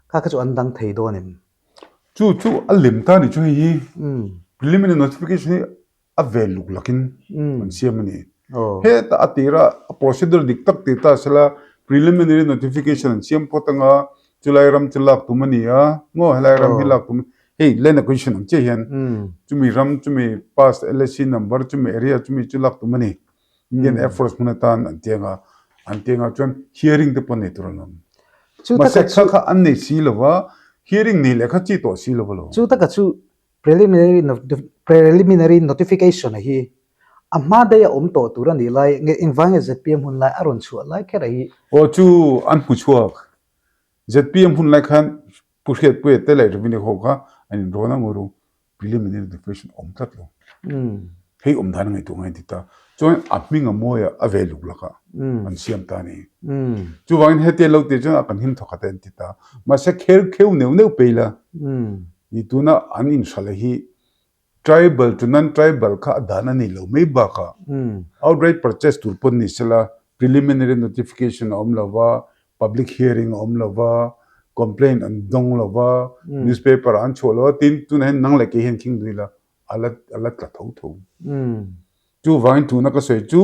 kha kha chu an dang thei dawn em? Chu chu a lem ta ni chu hei hi preliminary notification hi a ve luk lakin an siam a ni. Heta a tira a procedure dik tak ti ta sela preliminary notification an siam phawt anga chulai ram chu lak tum a ni a maw helai ram hi lak tum hei land acquisition ang chiah hian chumi ram chumi pass LSC number chumi area chumi chu lak tum a ni. Indian Air Force hmun atan an ti anga an ti anga chuan hearing te pawh nei tur an awm. Mahse kha kha an nei si lova hearing nei leh kha chi tawh si lova lo. Chu taka chu Preliminary Preliminary Notification a hi a hma daih a awm tawh tur a nih lai nge engvang nge zpm hun lai a rawn chhuah lai kher a hi? Aw chu an hmu chhuak. Zpm hun lai khan Pu Hriatpuia te leh Revenue ho kha an inrawn a nguru Preliminary Notification awm tlat lo. Hei awm dan a ngaihtuah ngai a ti ta. Chuan a hming a mawi a a ve luk lakah an siam ta a ni. Chuvangin heti an lo tih chuan a kan him thawkhat e an ti ta. Mahse khel kheu neuh neuh pei la. Ni tuna an inhralh hi tribal to non-tribal kha a dan a ni lo mai bakah outright purchase tur pawn ni sela preliminary notification a awm lo va, public hearing a awm lo va, complaint an dawng lo va, newspaper ah an chhuah lo va, tin tunah hian nang leh kei hian khing dui la a la a la tla tho tho. Chuvangin tuna ka sawi chu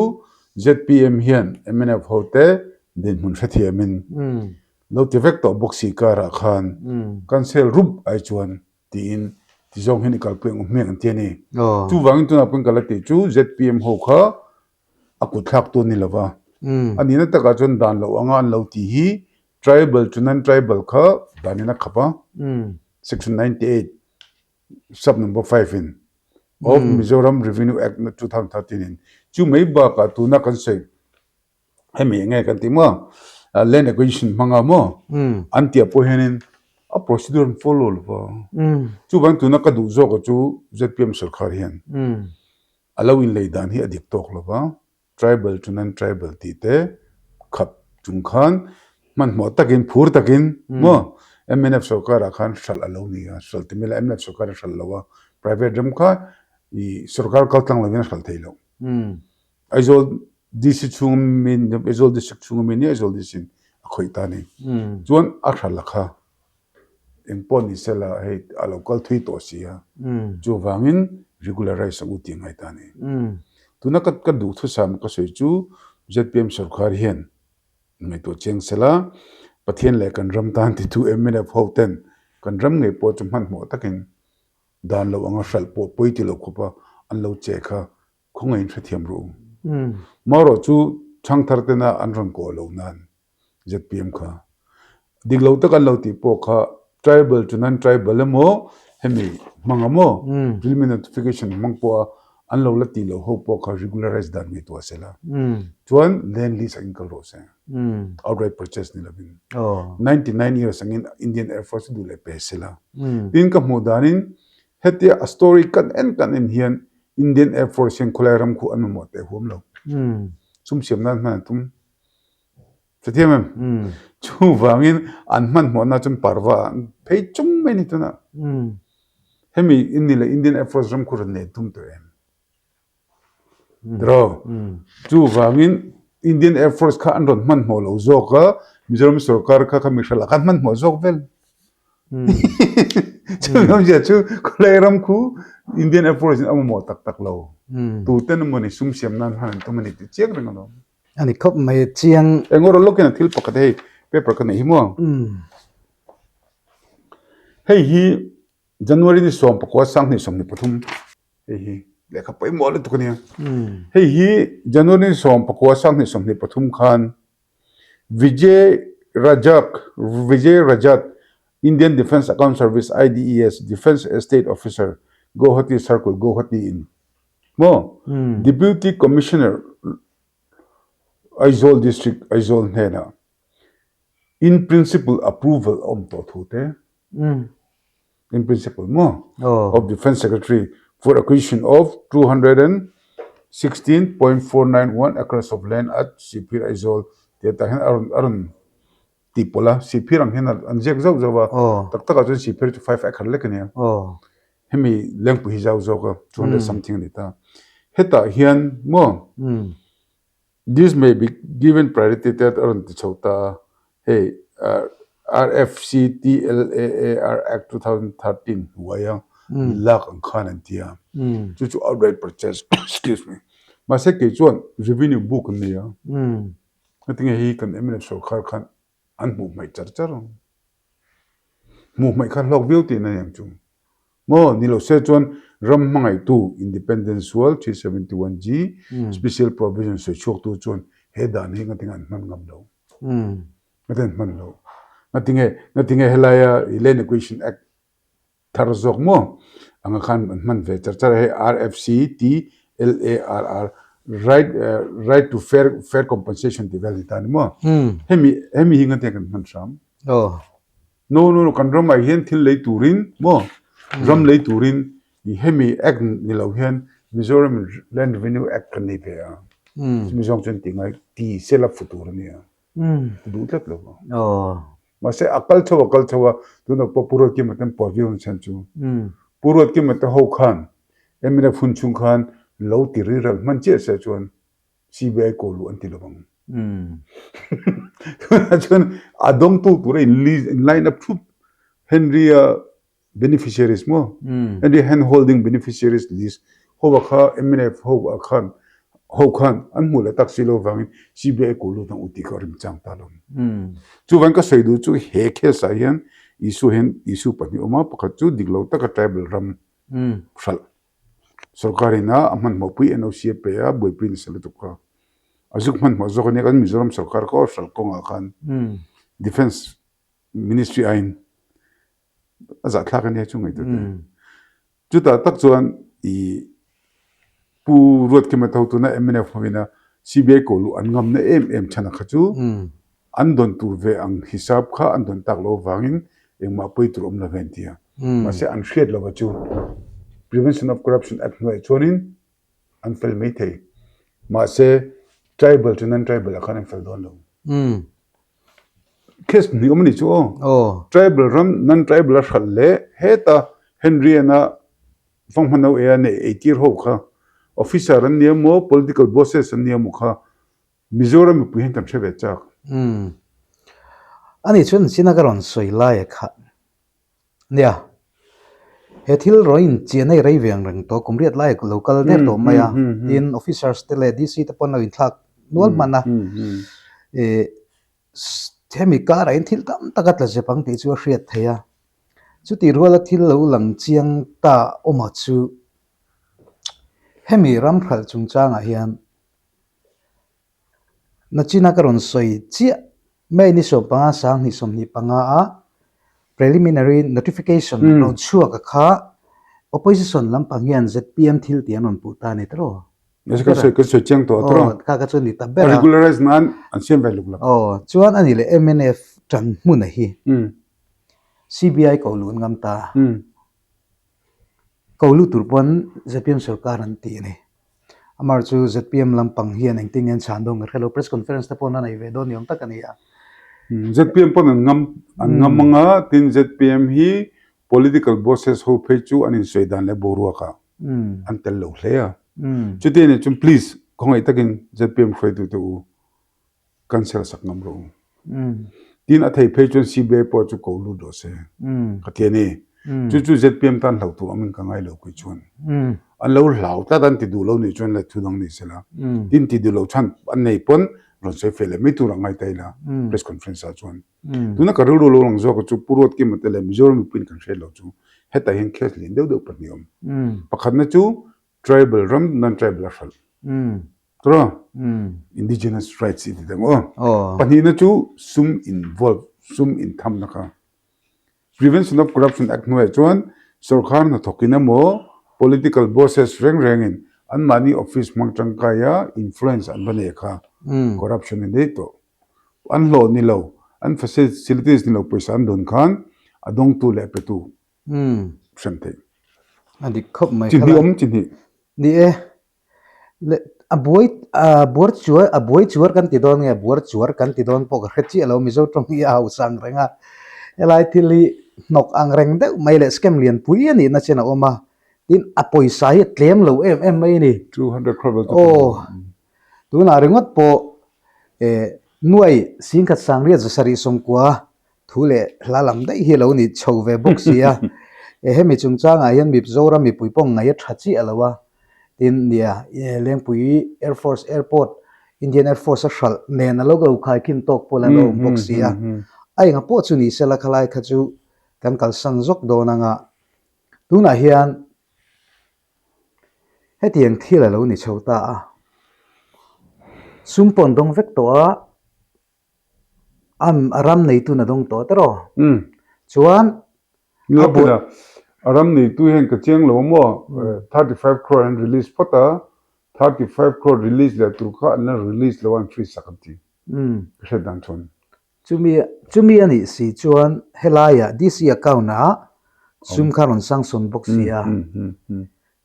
zpm hian mnf hote dinhmun hrethiamin lo ti vek tawh bawk si karah khan cancel rup ai chuan tiin ti zawng hian i kalpui ang u hmeng an ti a ni. Chuvangin tunah pawhin ka la tih chu zpm ho kha a kut thlak tu a ni lova. A nihna takah chuan dan loh anga an lo tih hi tribal chu non tribal kha danin a khap a, section 98 sub number 5 in of Mizoram Revenue Act 2013 in chu mai bakah tuna kan sawi hemi enge kan tih maw land acquisition hmanga maw an tih ah pawh hianin a procedure an follow lo va chuvang tuna ka duh zawk a chu zpm sarkar hian a lo inlei dan hi a dik tawk lo va tribal chu non tribal tih te khap chung khan. Hmanhmawh takin, phur takin maw mnf sorkarah khan hralh a lo ni a, hralh ti mai la mnf sorkar a hralh lo a, private ram kha ih sorkar kal tlang lovin a hralh thei lo. Aizawl DC chhunga mi Aizawl district chhunga mi nia Aizawl DC in a khawih ta a ni. Chuan a hralh a kha eng pawh ni se la hei a lo kal thui tawh si a, chuvangin regularize ang u tih a ngai ta a ni. Tuna ka ka duhthusam ka sawi chu zpm sorkar hian Ngaihtuah chiang sela, Pathian leh kan ram tan titu mnf ho ten kan ram ngei pawh chu hmanhmawh takin dan lo anga hralh pawh pawi ti lo khawpa an lo che kha khawngaihin hrethiam rawh u. Marawh chu chhangthar tena an rawn kawh lo nan zpm kha dik lo tak an lo tih pawh kha tribal chu nan tribal emaw hemi hmang emaw preliminary notification hmang pawha an lo la tih loh ho pawh kha regularize dan ngaihtuah sela chuan land lease angin kal rawh se outright purchase ni lovin 99 years angin Indian Air Force duh leh pe sela tin ka hmuh danin hetia a story kan en kan en hian Indian Air Force hian khawlai ram khu an mamawh teh huam lo sum siam nan hman an tum Hrethiam em? Chuvangin an hmanhmawhna chuan parva an phei chung mai a ni tunah. Hemi in ni leh Indian Air Force ram khu rawn nei tum tawh em? Tiraw? Chuvangin Indian Air Force kha an rawn hmanhmawh lo zawk a, Mizoram sorkar kha kha mihral ah khan hmanhmawh zawk vel. Chumi awmzia chu khawlai ram khu Indian Air Force in a mamawh tak tak lo. Tuten emawni sum siam nan hman an tum a ni tih chiang reng alawm. A ni khawp mai chiang. Eng rawh lawkin a thil pakhat hei paper ka nei hi maw. Hei hi January ni 19 2023 hei hi lehkha pawimawh lutuk a nia. Hei hi January ni 19 2023 khan Vijay Rajak Vijay Rajat Indian Defence Account Service IDES Defence Estate Officer Guwahati Circle Guwahati in Maw? Deputy Commissioner Aizawl District Aizawl hnenah in principle approval a awm tawh thu te, in principle maw, of Defence Secretary for acquisition of 216.491 acres of land at Sihphir Aizawl tih atah hian a rawn a rawn tih pawlh a, Sihphir ang hian an ziak zauh zauh a, tak takah chuan Sihphir chu 5 acre lek a nia. Hemi lengpui hi zau zawk a, 200 something a ni ta. Hetah hian maw this may be given priority te a rawn ti chho ta a, hei RFCTLAAR Act 2013 hnuaia lak ang khan an ti a, chu chu outright purchase excuse me mahse kei chuan revenue book an nei a, heti nge hi kan mnf sorkar khan an hmuh hmaih char char ang. Hmuh hmaih kha hlawk viau tihna ni ang chu. Maw, ni lo se chuan ram hmangaihtu Independence Sual 371G Special Provision sawi chhuaktu chuan he dan hi ngatinge an hman ngam lo. Ngatinge an hman lo. Ngatinge, ngatinge helaia Land Acquisition Act thar zawk maw anga khan an hman ve char char a, hei RFCTLARR right right to fair fair compensation tih vel ni ta ni maw hemi hemi hi ngatinge kan hman hram no no no kan ramah hian thil lei turin maw ram lei turin hemi act ni lo hian Mizoram Land Revenue Act kan nei ve a chumi zawng chuan tih ngai ti sela fu tur a nia ka duh tlat lo Mahse a kal chho a kal chho a, tunah pawh Pu Ruatkima ten pawh viau chhan chu. Pu Ruatkima te ho khan mnf hun chhung khan lo ti riral hman chiah se chuan CBI ko luh an ti lo ang. Tunah chuan a dawngtu tura in line up thup Henry-a beneficiaries maw Henry hand holding beneficiaries list ho a kha mnf ho a khan ho khan an hmuh leh tak si lo vangin CBI ko lut ang u tih kha a rimchang ta lo. Chuvan ka sawi duh chu he case ah hian Isu hian Isu pahnih awm a, pakhat chu dik lo taka tribal ram hralh sorkar in a hmanhmawhpui NOC a pe a, buaipui nasa lutuk kha a zuk hmanhmawh zawk a nia kan Mizoram sorkar kha aw hralh kawngah khan defence ministry aiin a zahthlak a nia chu ngaihtuah te. Chutah tak chuan i Pu Ruatkima tho tuna mnf hovina CBI ko luh an ngamna em em chhan kha chu an dawn tur ve ang hisap kha an dawn tak lo vangin engmah pawi tur awm lo ve an ti a. Mahse an hriat lova chu Prevention of Corruption Act hnuaiah chuanin an fel mai thei. Mahse tribal chu non-tribal ah khan an fel dawn lo. Case hnih awm a nih chu aw. Tribal ram non tribal a hralh leh heta Henry-ana fanghma no ei a neih ei tir ho kha officer an nia maw political bosses an nia maw kha Mizoram mipui hian kan hre ve chak. Umm. Ani chuan china ka rawn sawi lai a kha. Nia. He thil rawn inchian a i rei ve ang reng tawh kum riat lai a lo kal der tawh mai a. Tin officers te leh DC te pawh an lo inthlak nual hman a. Ih hemi karah hian thil tam tak a tla zep ang tih chu a hriat theih a. Chutih ruala thil lo lang chiang ta awm a chu hemi ram hralh chungchangah hian Nachina ka rawn sawi chiah May ni 15 2025 a preliminary notification rawn chhuak a kha opposition lampang hian zpm thil tih an rawn puh ta a ni tawh. Ka sawi ka sawi chiang tawh tawh. Kha kha chu ni ta ber a. Regularize nan an siam ve luk lo. Aw chuan a ni leh mnf tan hmun a hi CBI ko lut ngam ta. Ko lut tur pawn zpm sorkar an ti a ni. Amar chu zpm lampang hian engtin nge an chhan dawn ka hre lo, press conference te pawh an nei ve dawn ni awm tak a ni a. Zpm pawn an ngam an ngam ang a, tin zpm hi political bosses ho phei chu an insawi dan leh boruak ah an tel lo hle a. Chuti a nih chuan please khawngaih takin zpm hruaitute u cancel sak ngam rawh u. Tin a thei phei chuan CBI pawh chu ko lut rawh se ka ti a ni. Chu chu zpm tan hlau tur awmin ka ngai lo kei chuan. An lo hlau tlat an ti duh lo nih chuan le thu dang ni sela. Tin ti duh lo chhan an nei pawn rawn sawi fel leh mai tur a ngai ta ila press conference ah chuan. Tuna ka rilru lo lang zawk chu Pu Ruatkima te leh Mizoram mipuiin kan hriat lo chu hetah hian case lian deuh deuh pahnih a awm. Pakhatna chu Tribal ram non tribal a hralh. Tura indigenous rights i ti dang aw. Pahnihna chu sum involve, sum inthamna kha. Prevention of Corruption Act hnuaiah chuan sorkar hnathawkin emaw political bosses reng rengin anmahni office hmang tangkaia influence an va nei kha corruption a nei tawh. An hlawh ni lo, an facilities ni lo pawisa an dawn khan a dawngtu leh a petu hran theih. A dik khawp mai. Chi hnih awm chi hnih. Ni e. Le a buai a buar chuar a buai chuar kan ti dawn nge buar chuar kan ti dawn pawh ka hre chiah lo Mizo tawng hi a hausa ang reng a. Helai thil hi hnawk ang reng deuh mai leh scam lian pui a nihna chen a awm a. Tin a pawisa hi a tlem lo em em mai a ni. 200 crore Aw. Tunah ringawt pawh eh nuai singkhat sangriat zasarih sawmkua Thu leh hla lam daih hi a lo ni chho ve bawk si a, e hemi chungchangah hian Mizoram mipui pawh ngaih a tha chiah lo a, tin nia Lengpui Air Force Airport, Indian Air Force a hralh nen a lo lo khaikhin tawk pawh la lo awm bawk si a, a enga pawh chu ni sela khalai kha chu kan kalsan zawk dawn anga tunah hian hetiang thil a lo ni chho ta a, sum pawh an dawng vek tawh a. A ram neitu na dawng tawh tawh Umm. Chuan a bu A ram neitu hian ka chiang lo maw 35 crore an release phawt a, 35 crore release leh tur kha an la release lo a an freeze sak an ti. Ka hriat dan chuan. Chumi chumi a nih si chuan helaiah DC account ah sum kha rawn sanction bawk si a.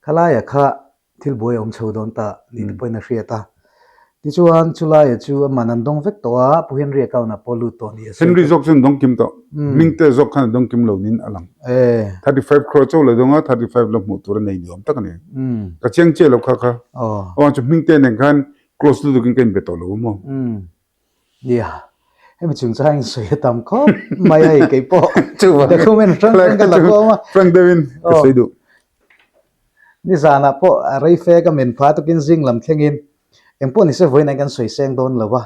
Khalaiah kha Thil buai a awm chho dawn ta ni te pawhin a hriat a. Tichuan, chulaia chu a man an dawng vek tawh a, Pu Henry account ah pawh lut tawh ni a sawi. Henry zawk chu an dawng kim tawh. Hmingte zawk khan a dawng kim lo niin a lang. 35 crore chauh la dawng a, 35 la hmuh tur a nei ni awm tak a ni. Ka chiang chiah lo kha kha. Awang chu Hmingte nen khan close lutukin ka inbe tawh lo a maw. Nia, hemi chungchang in sawi a tam khawp mai a hei keipawh document hrang hrang ka la khawm a. Frank deuhin ka sawi duh. Nizanah pawh a rei fe ka men phah tukin zing lam thlengin engpawh nise vawiin an kan sawi seng dawn lo a,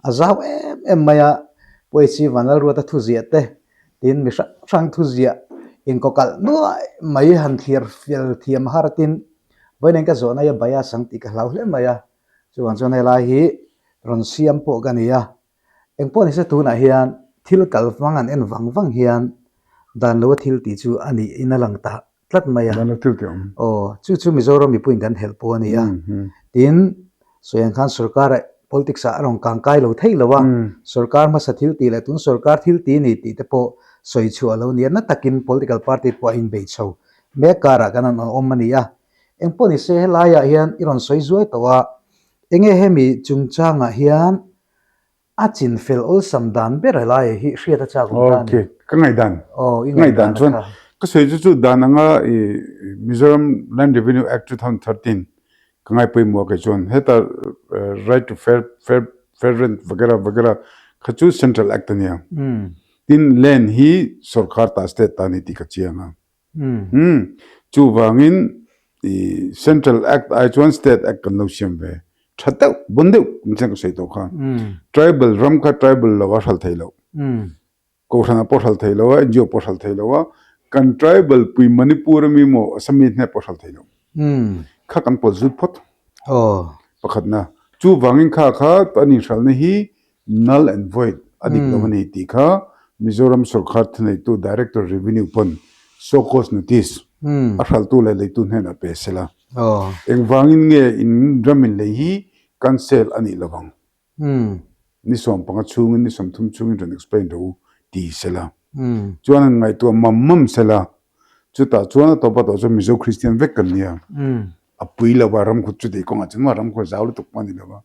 a zau em em mai a, Puaihchi Vanlalruata thuziah te tin mi hrang hrang thuziah inkawkalh nuai mai han thlir fel thiam har tin vawiin an ka zawhna hi a bias ang tih ka hlau hle mai a. Chuvang chuan helai hi rawn siam pawh ka ni a, engpawh nise tunah hian thil kal vang an en vang vang hian dan loa thil tih chu a nih in a lang ta tlat mai a. Dan lo thil tih awm. Aw, chu chu Mizoram mipuiin kan helh pawh a ni a. Tin, sawi ang khan sorkar politics ah a rawn kang kai lo thei lo a, sorkar hmasa thil tih leh tun sorkar thil tih ni tih te pawh sawi chhuah a lo ni a, na takin political party pawh a inbei chho mek karah kan han awm a ni a. Engpawh nise helaiah hian i rawn sawi zuai tawh a, enge hemi chungchangah hian A chin fel awlsam dan ber helai hi hriat a chak awm ta a ni. Ok, ka ngaihdan. Aw, i ngaihdan chuan ka sawi chu chu dan anga i Mizoram Land Revenue Act 2013 ka ngai pawimawh kei chuan heta right to fair fair fair rent vagera vagera kha chu Central Act a nia. Tin land hi sorkar ta state ta a ni tih ka chiang a. Umm. Chuvangin i Central Act ai chuan State Act kan lo siam ve. Tha deuh, bon deuh kum chiang ka sawi tawh kha. Tribal ram kha tribal lo a hral thei lo. Kohhran ah pawh hral thei lo a, NGO pawh hral thei lo a, kan tribal pui Manipur ami maw Assam-i hne pawh hral thei lo. Kha kan pawl zut phawt. Pakhatna. Chuvangin kha kha an inhralna hi Null and void a dik lo a ni tih kha Mizoram sorkar thuneitu Director Revenue pawn show cause notice a hraltu leh leitu hnenah pe se la. Engvangin nge in ram in lei hi cancel a nih lovang? Ni 15 chhungin ni 30 chhungin rawn explain rawh u ti se la. Chuan han ngaihtuah mam mam se la. Chutah chuan a tawp a tawh chuan Mizo Kristian vek kan nia. A pui lo va, ramkhut chuti kawngah chuan maw ramkhut zau lutuk pawh a ni lo va,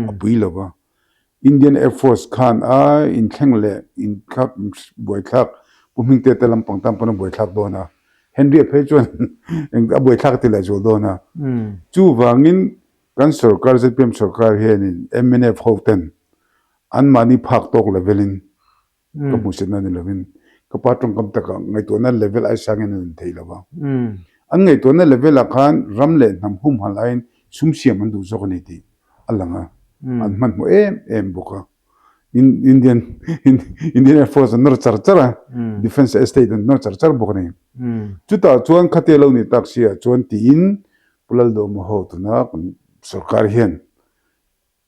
a pui lo va. Indian Air Force khan a inthleng leh inthlak buaithlak Pu Hmingte te lampang tan pawn a buaithlak dawn a, Henry-a phei chuan a buaithlak a ti leh zual dawn a. Chuvangin kan sorkar zpm sorkar hianin mnf ho ten anmahni phak tawk level-in Ka hmuhsitna ni lovin ka pa tawngkam takah ngaihtuahna level ai sangin an inthei lo va. An ngaihtuahna level ah khan ram leh hnam humhalh aiin sum siam an duh zawk a ni tih a lang a, an hmanhmawh em em bawk a. Indian Indian Air Force an nawr char char a, Defence Estate an nawr char char bawk a ni. Chutah chuan khate lo nih tak si ah chuan tiin Pu Lalduhawma ho tuna kan sorkar hian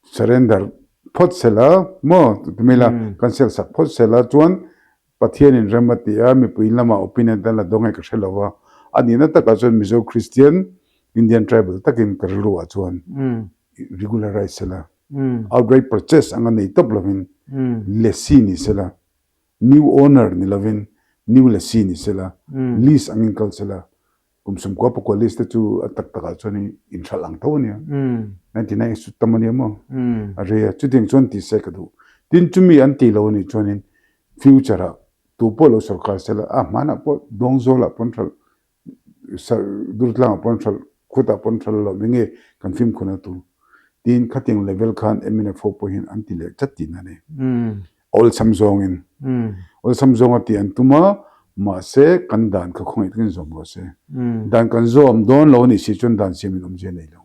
Surrender phawt sela maw tumila kan sel sak phawt sela chuan Pathianin rem a ti a, mipui lamah opinion te an la dawng e ka hre lo a, a nihna takah chuan Mizo Christian Indian tribal takin ka rilru ah chuan regularize sela, outright purchase anga nei tawp lovin lessee ni sela, new owner ni lovin new lessee ni sela, lease angin kal sela Kum sawmkua pakua list te chu a tak takah chuan inhralh ang tho a nia. 99 chu tam a nia maw? A rei a, chutiang chuan ti se ka duh. Tin chumi an ti lo a nih chuanin future ah tu pawh lo sorkar sela, a hmanah pawh Dawngzawlah pawn hralh, Durtlangah pawn hralh, Khutah pawn hralh lo enge kan fimkhurna tur. Tin khatiang level khan mnf ho pawh hian an ti leh chat tihna a ni. Awlsam zawngin awlsam zawnga tih an tum a, mahse kan dan kha khawngaih takin zawm rawh se. Dan kan zawm dawn lo a nih si chuan dan siamin awmzia nei lo.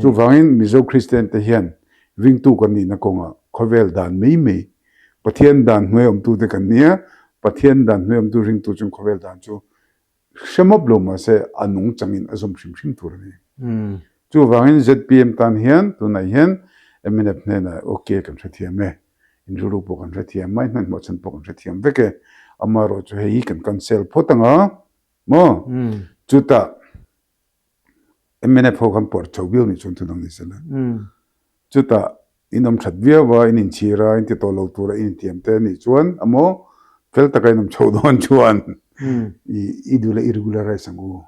Chuvangin Mizo Kristian te hian ringtu kan nihna kawngah khawvel dan mai mai, Pathian dan hnuai awmtute kan nia, Pathian dan hnuai awmtu ringtu chuan khawvel dan chu Hre mawp lo mahse a nung changin a zawm hrim hrim tur a ni. Chuvangin zpm tan hian tunah hian mnf hnenah ok kan hrethiam e, in rilru pawh kan hrethiam mai, hmanhmawh chhan pawh kan hrethiam vek e, amaherawh chu hei hi kan cancel phawt ang a maw? Chutah mnf ho khan pawrh chho viau nih chuan thudang ni sela. Chutah in awm that viau a, in inchhir a, in ti tawh lo tura in intiam te anih chuan amaw fel taka in awm chho dawn chuan i duh leh i regularize ang u,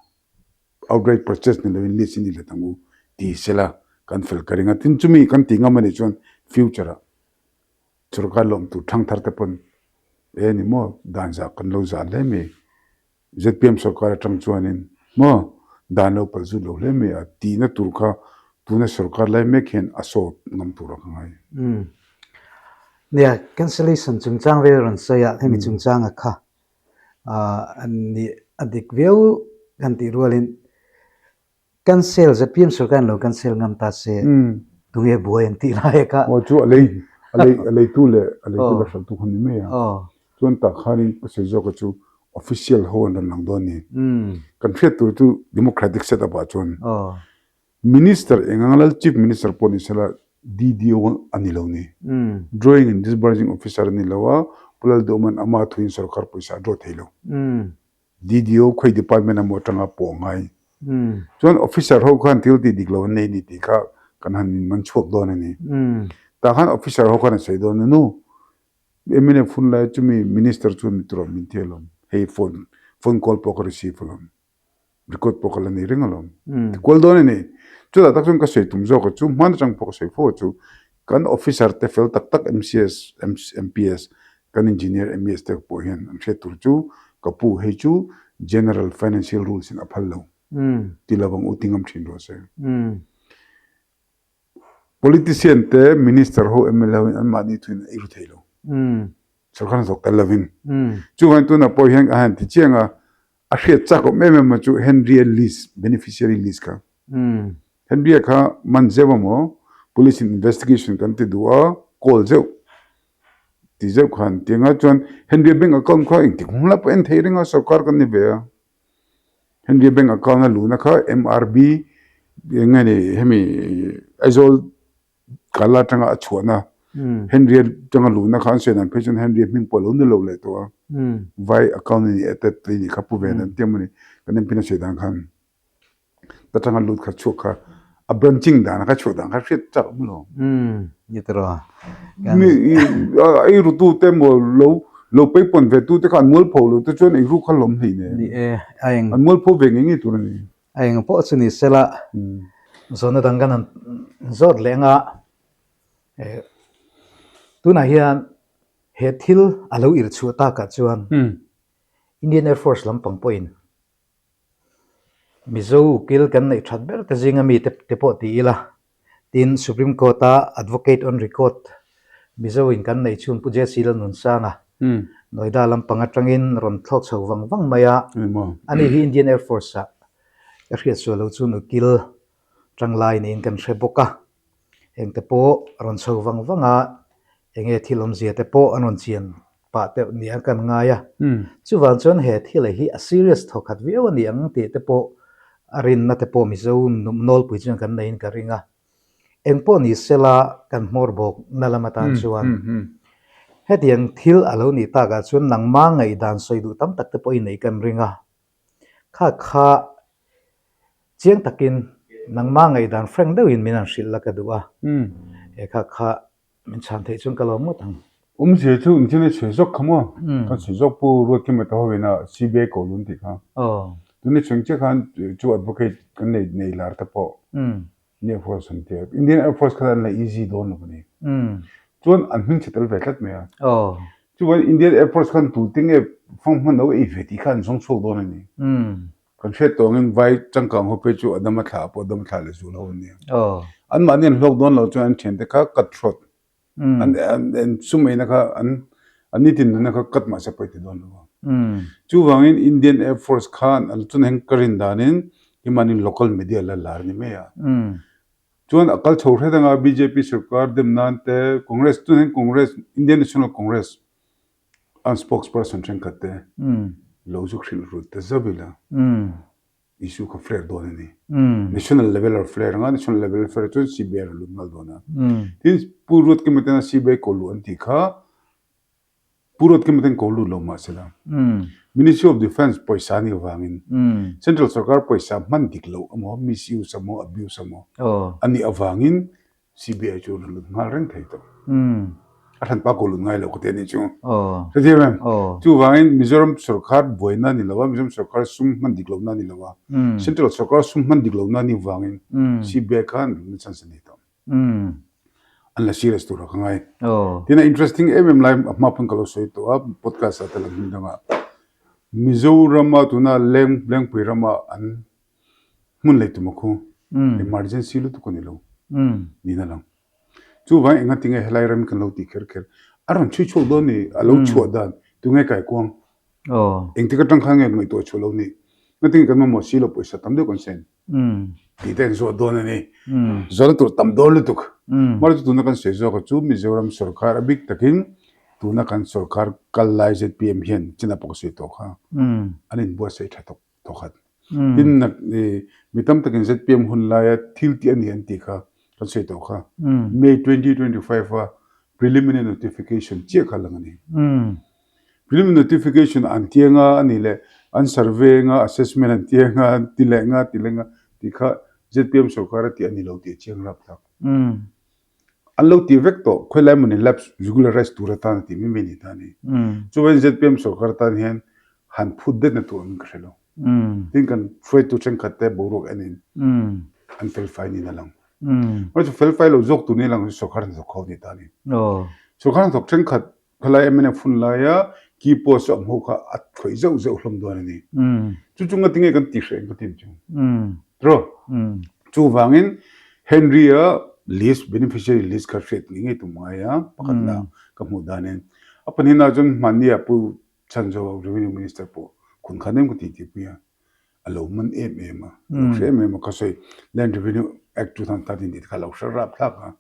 outright purchase ni lovin lease in i let ang u ti sela kan fel ka ring a. Tin chumi kan tih ngam anih chuan future ah sorkar lawmtu thangthar te pawn e ni maw dan zah kan lo zah hle mai. Zpm sorkar atang chuanin maw dan lo pal zut lo hle mai a tihna tur kha tuna sorkar lai mek hian a sawt ngam tur a ka ngai. Umm. Nia, cancellation chungchang vel rawn sawi a, hemi chungchanga kha ah nih a dik viau kan tih rualin Cancel zpm sorkar in lo cancel ngam ta se tunge buai an tih lai kha. Aw chu a lei a lei a leitu leh a leitu leh hralhtu kha ni mai a. Chuan tah khanin ka sawi zawk a chu official ho an rawn lang dawn ni. Kan hriat tur chu democratic set up ah chuan minister eng anga lal chief minister pawh ni sela DDO a ni lo ni. Drawing and disbursing officer a ni lo a, Pu Lalduhman ama thuin sorkar pawisa a draw thei lo. DDO khawi department emaw atanga pawh ngai. Chuan officer ho khan thil tih dik lo an nei ni tih kha kan han in man chhuak dawn a ni. Tah khan officer ho khan an sawi dawn a nu, mnf hun lai chumi minister chuan mi tur min ti alawm, hei phone phone call pawh ka receive alawm, record pawh ka la nei reng alawm ti kual dawn a ni. Chutah tak chuan ka sawi tum zawk a chu, hman atang pawh ka sawi fo a chu. Kan officer te fel tak tak MCS, MPS, kan engineer MES te pawh hian an hriat tur chu ka pu hei chu General Financial Rules in a phal lo ti lo ang u ti ngam thin rawh se. Politician te Minister ho mla ho in anmahni thuin an eiru thei lo. Sorkar hnathawk tel lovin. Chuvangin tunah pawh hian a han ti chiang a, a hriat chak awm em em a chu Henry-a list, beneficiary list kha. Henry-a kha man zeuh a maw, police in investigation kan ti duh a, call zeuh ti zeuh khan ti anga chuan Henry-a bank account kha engtik hmun la pawh en thei reng a, sorkar kan ni ve a. Henry-a bank account a luhna kha MRB eng nge ni hemi Aizawl Kala atanga a chhuahna Henry atanga luhna kha an sawi dan phei chuan Henry hming pawh a lo ni lo leh tawh a, vai account a ni e te tih kha pu ve dan tiang a ni kan MP na sawi dan khan ta tanga lut kha chhuak kha a branching dan kha chhuah dan kha hriat chak awm lo. Ni tawh a. Mi ei rutu te maw lo lo peipawn ve tu te kha an mualpho lo te chuan ei ru kha lawm hlei nen. Ni e, a eng. An mualpho ve ngei ngei tur a ni. A eng pawh chu ni sela, zawhna dang kan han zawt leh anga tunah hian he thil a lo irh chhuah takah chuan Indian Air Force lampang pawhin Mizo ukil kan neih that ber te zinga mi te pawh ti ila, Tin, Supreme Court-a Advocate on Record Mizo in kan neih chhun Pu JC Lalnunsanga, Noida lampang atangin rawn thlawk chho vang vang mai a. Ani hi Indian Air Force-ah ka hriat sual lo chu nukil tanglai niin kan hre bawk a. Engte pawh rawn chho vang vang a, enge thil awmzia te pawh an rawn chian pah deuh nia kan ngai a. Chuvang chuan he thil hi a serious thawkhat viau a ni ang tih te pawh a rinna te pawh Mizo nawlpui chuan kan neiin ka ring a. Eng pawh ni sela kan hmawr bawk na lam atan chuan hetiang thil a lo nih takah chuan nangma ngaihdan sawi duh tam tak te pawh i neih kan ring a. Kha kha chiang takin nangma ngaihdan frank deuhin min han hrilh la ka duh a. He kha kha Min chhan theih chuan ka lawm ngawt ang. Awmzia chu engtin a chhe zawk kha maw? Kan chhe zawk Pu Ruatkima te ho ina CBI ko lun tih kha. Tuna chheng chiah khan chu advocate kan nei nei lar te pawh Indian Air Force an tia. Indian Air Force kha an la easy dawn lo a ni. Chuan an hming chhe tel ve tlat mai a. Chuan Indian Air Force khan tute nge fang hman lo ei ve tih kha an zawng chhuak dawn a ni. Kan hriat tawh angin vai changkang ho phei chu a dam a thlah pawh a dam a thlah leh zual ho an nia. Anmahni an hlawk dawn lo chuan an thiante kha cut short an an sum eina kha an an nitin nunna kha cut mahse pawi ti dawn lo a. Chuvangin Indian Air Force khan an chuan heng ka rin danin keimahni local media la lar ni mai a. Chuan a kal chho hret anga bjp sorkar dem nan te Congress chuan heng Congress Indian National Congress An spokesperson thenkhat te lo zu hrilh rut ta zauh ila issue kha flare dawn a ni. National level a flare anga national level a flare chuan CBI a lut nghal dawn a. Tin Pu Ruatkima tena CBI ko luh an tih kha Pu Ruatkima ten ko lut lo mahsela Ministry of Defence pawisa a nih avangin Central sorkar pawisa hman dik loh emaw misuse emaw abuse emaw a nih avangin CBI chu rawn lut nghal reng thei tawh. A hranpa ko lut ngai lo ka ti a nih chu. Hrethiam em? Chuvangin Mizoram sorkar buaina ni lo a, Mizoram sorkar sum hman dik lohna ni lo a, Central sorkar sum hman dik lohna ni vangin CBI khan luhna chance a nei tawh. An la serious tur a ka ngai. Tin a interesting em em lai a hma pawn ka lo sawi tawh a, podcast ah te lang hmun dangah Mizorama tuna Lengpui rama an Hmun lei tum a khu. Emergency lutuk a ni lo niin a lang. Chuvang enga tinge helai ram kan lo tih kher kher. A rawn chhui chhuak dawn ni, a lo chhuah dan tunge kaikuang. Engtik atang khan nge ngaihtuah chhuah lo ni. Ngatinge kan mamawh si lo pawisa tam deuh kan sen. Tih te an zawh dawn a ni. Zawhna tur tam dawn lutuk. Mahse chu tuna kan sawi zawk a chu Mizoram sorkar a bik takin tuna kan sorkar kal lai zpm hian chin a pawh ka sawi tawh kha an inbuatsaih tha tawk. thawkhat. Tin nak i mi tam takin zpm hun laia thil tih a ni an tih kha kan sawi tawh kha. May 2025 a preliminary notification chiah kha lang a ni. Preliminary notification an ti anga a nih leh an survey anga assessment an ti anga an ti leh anga ti leh anga tih kha zpm sorkar a tih a ni lo tih a chiang rap thlak. An lo ti vek tawh, khawilai mawni lapse regularize tur atan a ti mai mai ni ta a ni. Chuvangin zpm sorkar tan hian han phut detna tur awmin ka hre lo. Tin kan hruaitu thenkhat te boruak enin an fel fai niin a lang. Mahse chu fel fai lo zawk tur ni lang chu sorkar hnathawk ho a ni ta a ni. Sorkar hnathawk thenkhat khalai mnf hun laia key post a awm ho kha a khawih zeuh zeuh hlawm dawn a ni. Chu chu ngatinge kan ti hreh ang ka ti chu. Tiraw? Chuvangin Henry-a list, beneficiary list kha hriat ngei ngei tum ngai a, pakhatna ka hmuh danin. A pahnihna chuan hmanni ah Pu Chhanzo Revenue Minister pawh khun khan em ka ti tih pui a, a lo man em em a, a lo hre em em a, ka sawi Land Revenue Act 2013 tih te kha a lo hre rap thlak a,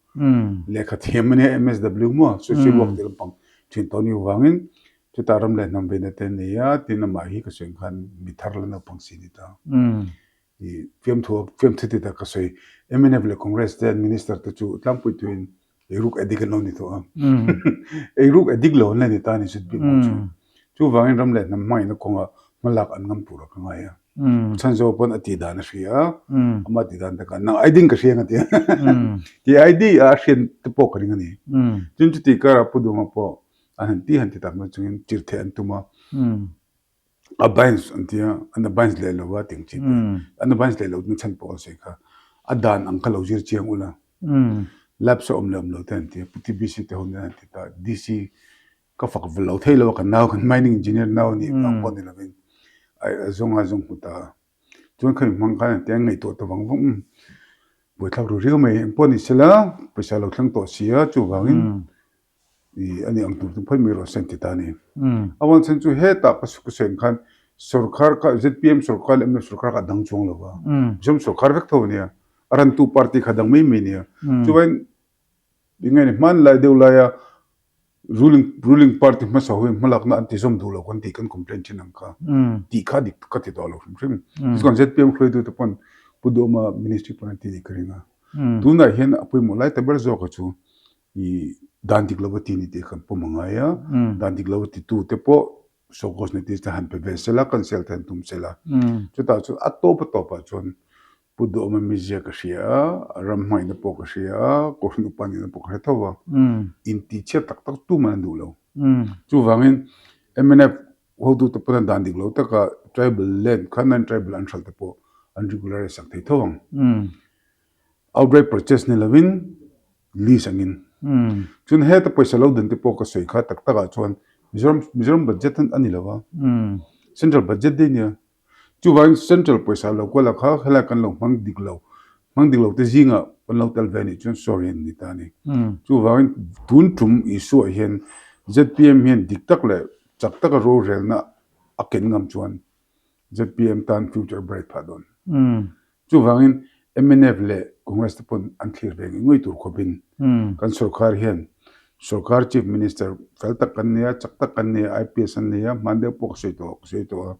lehkha thiam a nia MSW maw social work tih lampang thin tawh ni avangin chutah ram leh hnam veina te a nei a, tin amah hi ka sawi ang khan mi thar la naupang si a ni ta. I fiamthu fiamthu ti tak ka sawi mnf leh Congress te an minister te chu tlangpui tuin eiruk addict an lo ni tawh a eiruk addict lo an la ni ta a ni chut bik bawk chu chuvangin ram leh hnam hmangaihna kawnga hmalak an ngam tur a ka ngai a chhan zawk pawn a tih dan a hria a ama tih dan takah nang ID ka hria ang a ti a ti ID a a hriat te pawh ka ring a ni tin chuti karah Pu Duhma pawh an han ti han ti tak mai chungin tirhtheh an tum a. A bind an ti a, an a bind leh lo a tih ang chi te. An a bind leh lo na chhan pawh an sawi kha. A dan ang kha lo zir chiang ula. Lapse a awm leh awm lo te an ti a, Pu TBC te ho nen an ti ta. DC ka fak lo thei lo a, kan nau kan mining engineer nau a nih vang pawh ni lovin a zawng a zawng hmu ta a. Chuan khami hmang khan an ti a, ngaihtuah ta vang vang buaithlak ru riau mai. Engpawh ni sela pawisa lo thleng tawh si a, chuvangin I a nih ang tur chu phawt mai rawh se an ti ta a ni. A vawn chhan chu hetah ka ka sawi ang khan sorkar kha zpm sorkar leh mnf sorkar kha a dang chuang lo va, Mizoram sorkar vek tho a nia, a rantu party kha a dang mai mai a nia. Chuvain eng nge ni hmanlai deuh laia ruling ruling party hmasa ho hian hmalakna an ti zawm duh lo kan tih kan complaint thin ang kha tih kha dik ka ti tawh lo hrim hrim. Chuan zpm hruaitute pawn Pu Duhawma ministry pawn an ti nih ka ring a. Tunah hian a pawimawh lai ta ber zawk a chu I dan dik lova ti ni tih kan pawm a ngai a, dan dik lova titu te pawh sawhkawsna te chu han pe ve sela, kan sel te han tum sela. Chutah chuan a tawp a tawpah chuan Pu Duhawma mizia ka hria a, a ram hmangaihna pawh ka hria a, Kohhran upa nihna pawh ka hre tho va, intihchhiat tak tak tuman an duh lo. Chuvangin mnf hotute pawn an dan dik lo taka tribal land kha non-tribal an hralh te pawh an regularize sak thei tho ang. Outright purchase ni lovin lease angin. Chuan heta pawisa lo dan te pawh ka sawi kha tak takah chuan Mizoram Mizoram budget a ni lo a, central budget daih nia. Chuvangin central pawisa lo kual a kha helai kan lo hmang dik lo, hmang dik lo te zingah kan lo tel ve anih chuan sorry an ni ta a ni. Chuvangin tun tum issue ah hian zpm hian dik tak leh chak taka rorelna a ken ngam chuan zpm tan future bright phah dawn. Chuvangin mnf leh Congress te pawn an thlir ve ngei ngei tur khawpin kan sorkar hian sorkar Chief Minister fel tak kan nei a, chak tak kan nei a, IPS an nei a, hman deuh pawh ka sawi tawh ka sawi tawh a.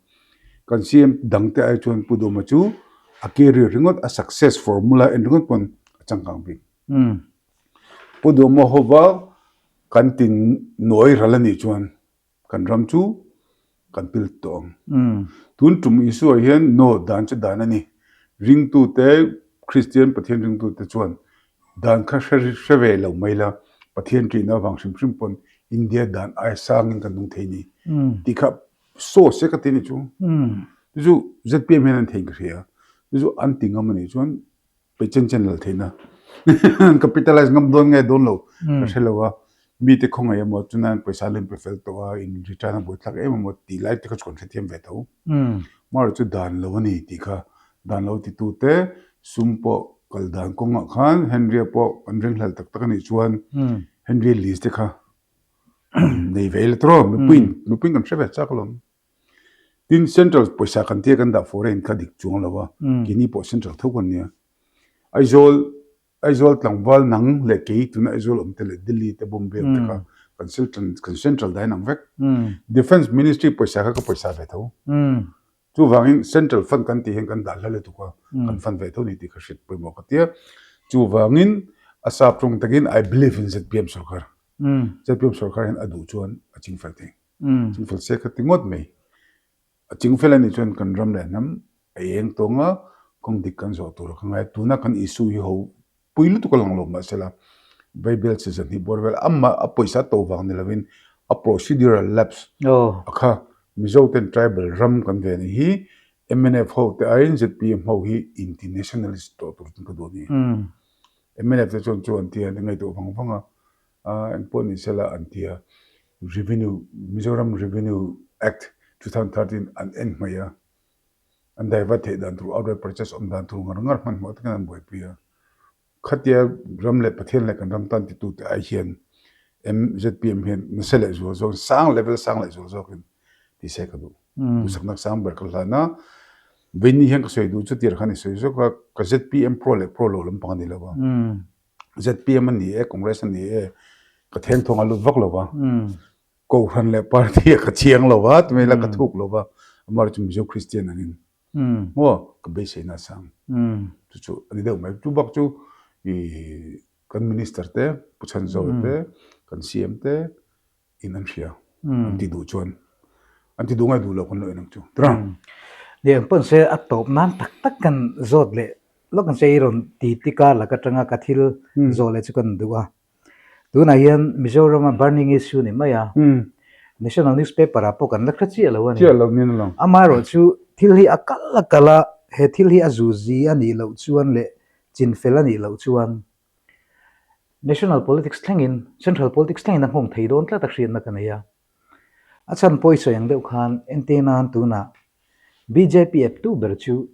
Kan CM dang te ai chuan Pu Dawma chu a career ringawt a success formula en ringawt pawn a changkang bik. Pu Dawma hova kan tin nawi ral a nih chuan Kan ram chu kan pil tawh ang. Tun tum Isua hian no dan chu dan a ni. Ringtute, Kristian Pathian ringtute chuan dan kha hre hre ve lo mai la, Pathian ṭihna avang hrim hrim pawn India dan ai sangin kan nung thei ni tih kha saw se ka ti ni chu. Chu chu zpm hian an thei ka hria. Chu chu an ti ngam a nih chuan Pe chen chen lal theihna an capitalize ngam dawn nge dawn lo ka hre lo a, mite khawngaih emaw chuan pawisa lem pe fel tawh a in return a buaithlak em emaw tih lai te kha chu kan hrethiam ve tho. Amaherawhchu chu dan lo a ni tih kha dan lo titu te sum pawh kal dan kawngah khan Henry-a pawh kan ringhlel tak tak a nih chuan Henry list te kha nei ve ila tawh mipuiin mipuiin kan hre ve chak alawm. Tin, Central pawisa kan tia kan dah foreign kha dik chuang lo a, keini pawh Central tho kan nia. Aizawl, Aizawl tlangval nang leh kei tuna Aizawl awm te leh Delhi te Bombay awm te kha kan Central, kan Central dahin ang vek. Defence Ministry pawisa kha ka pawisa ve tho. Chuvangin Central fund kan tih hian kan dah hla lutuk a, kan fund ve tho ni tih ka hriat pawimawh ka tia. Chuvangin a sap tawng takin I believe in zpm sorkar. Zpm sorkar hian a duh chuan a chingfel thei. Chingfel se kha ti ngawt mai. A chingfel a nih chuan kan ram leh hnam a eng tawng a, kawng dik kan zawh tur a ka ngai a. Tuna kan issue hi ho pui lutuk a lang lo mahsela Bible chi zahnih bawr vel amah a pawisa to vang ni lovin a procedural lapse a kha Mizo ten tribal ram kan ve ni hi mnf ho te aiin zpm ho hi inti nationalist tawh tur chu ka duh a ni. Mnf te chuan chu an ti a, an ngaihtuah vang vang a, engpawh ni sela an ti a, Revenue, Mizoram Revenue Act 2013 an en hmaih a, an divert theih dan tur, outright purchase awm dan tur ngar ngar hmanhmawh takin an buaipui a. Khatia ram leh Pathian leh kan ram tan titute ai hian MZPM hian nasa leh zual zawkin, sang level sang leh zual zawkin ti se ka duh. Duhsakna sang ber ka hlan a, Vini hian ka sawi duh chu tir khan i sawi zawk a, ka ZPM pro leh pro lo lampang a ni lo va. ZPM a ni e, Congress a ni e, ka theng thawng a lut vak lo va. Kohhran leh party a ka chiang lo va, tumai la ka thuk lo va, amaherawhchu chu Mizo Kristian angin maw ka beiseina a sang. Chu chu a ni deuh mai. Chu bak chu i kan Minister te, Pu Chhanzawia te, kan CM te in an hria. An ti duh chuan an ti duh ngai duh lo kan lo en ang chu. Tura. Ni ang pawn se a tawp nan tak tak kan zawt leh lawk ang che i rawn ti tika lak atanga ka thil zawh leh chu kan duh a. Tunah hian Mizorama burning issue ni mai a, National newspaper ah pawh kan la hre chiah lo a ni. Chiah lo nin a lang. Amaherawhchu thil hi a kal a kal a, he thil hi a zuzi a nih loh chuan leh chinfel a nih loh chuan National politics thlengin, Central politics thlengin a nghawng thei dawn tlat a hriatna ka nei a. A chhan pawh i sawi ang deuh khan entir nan tunah bjp eptu ber chu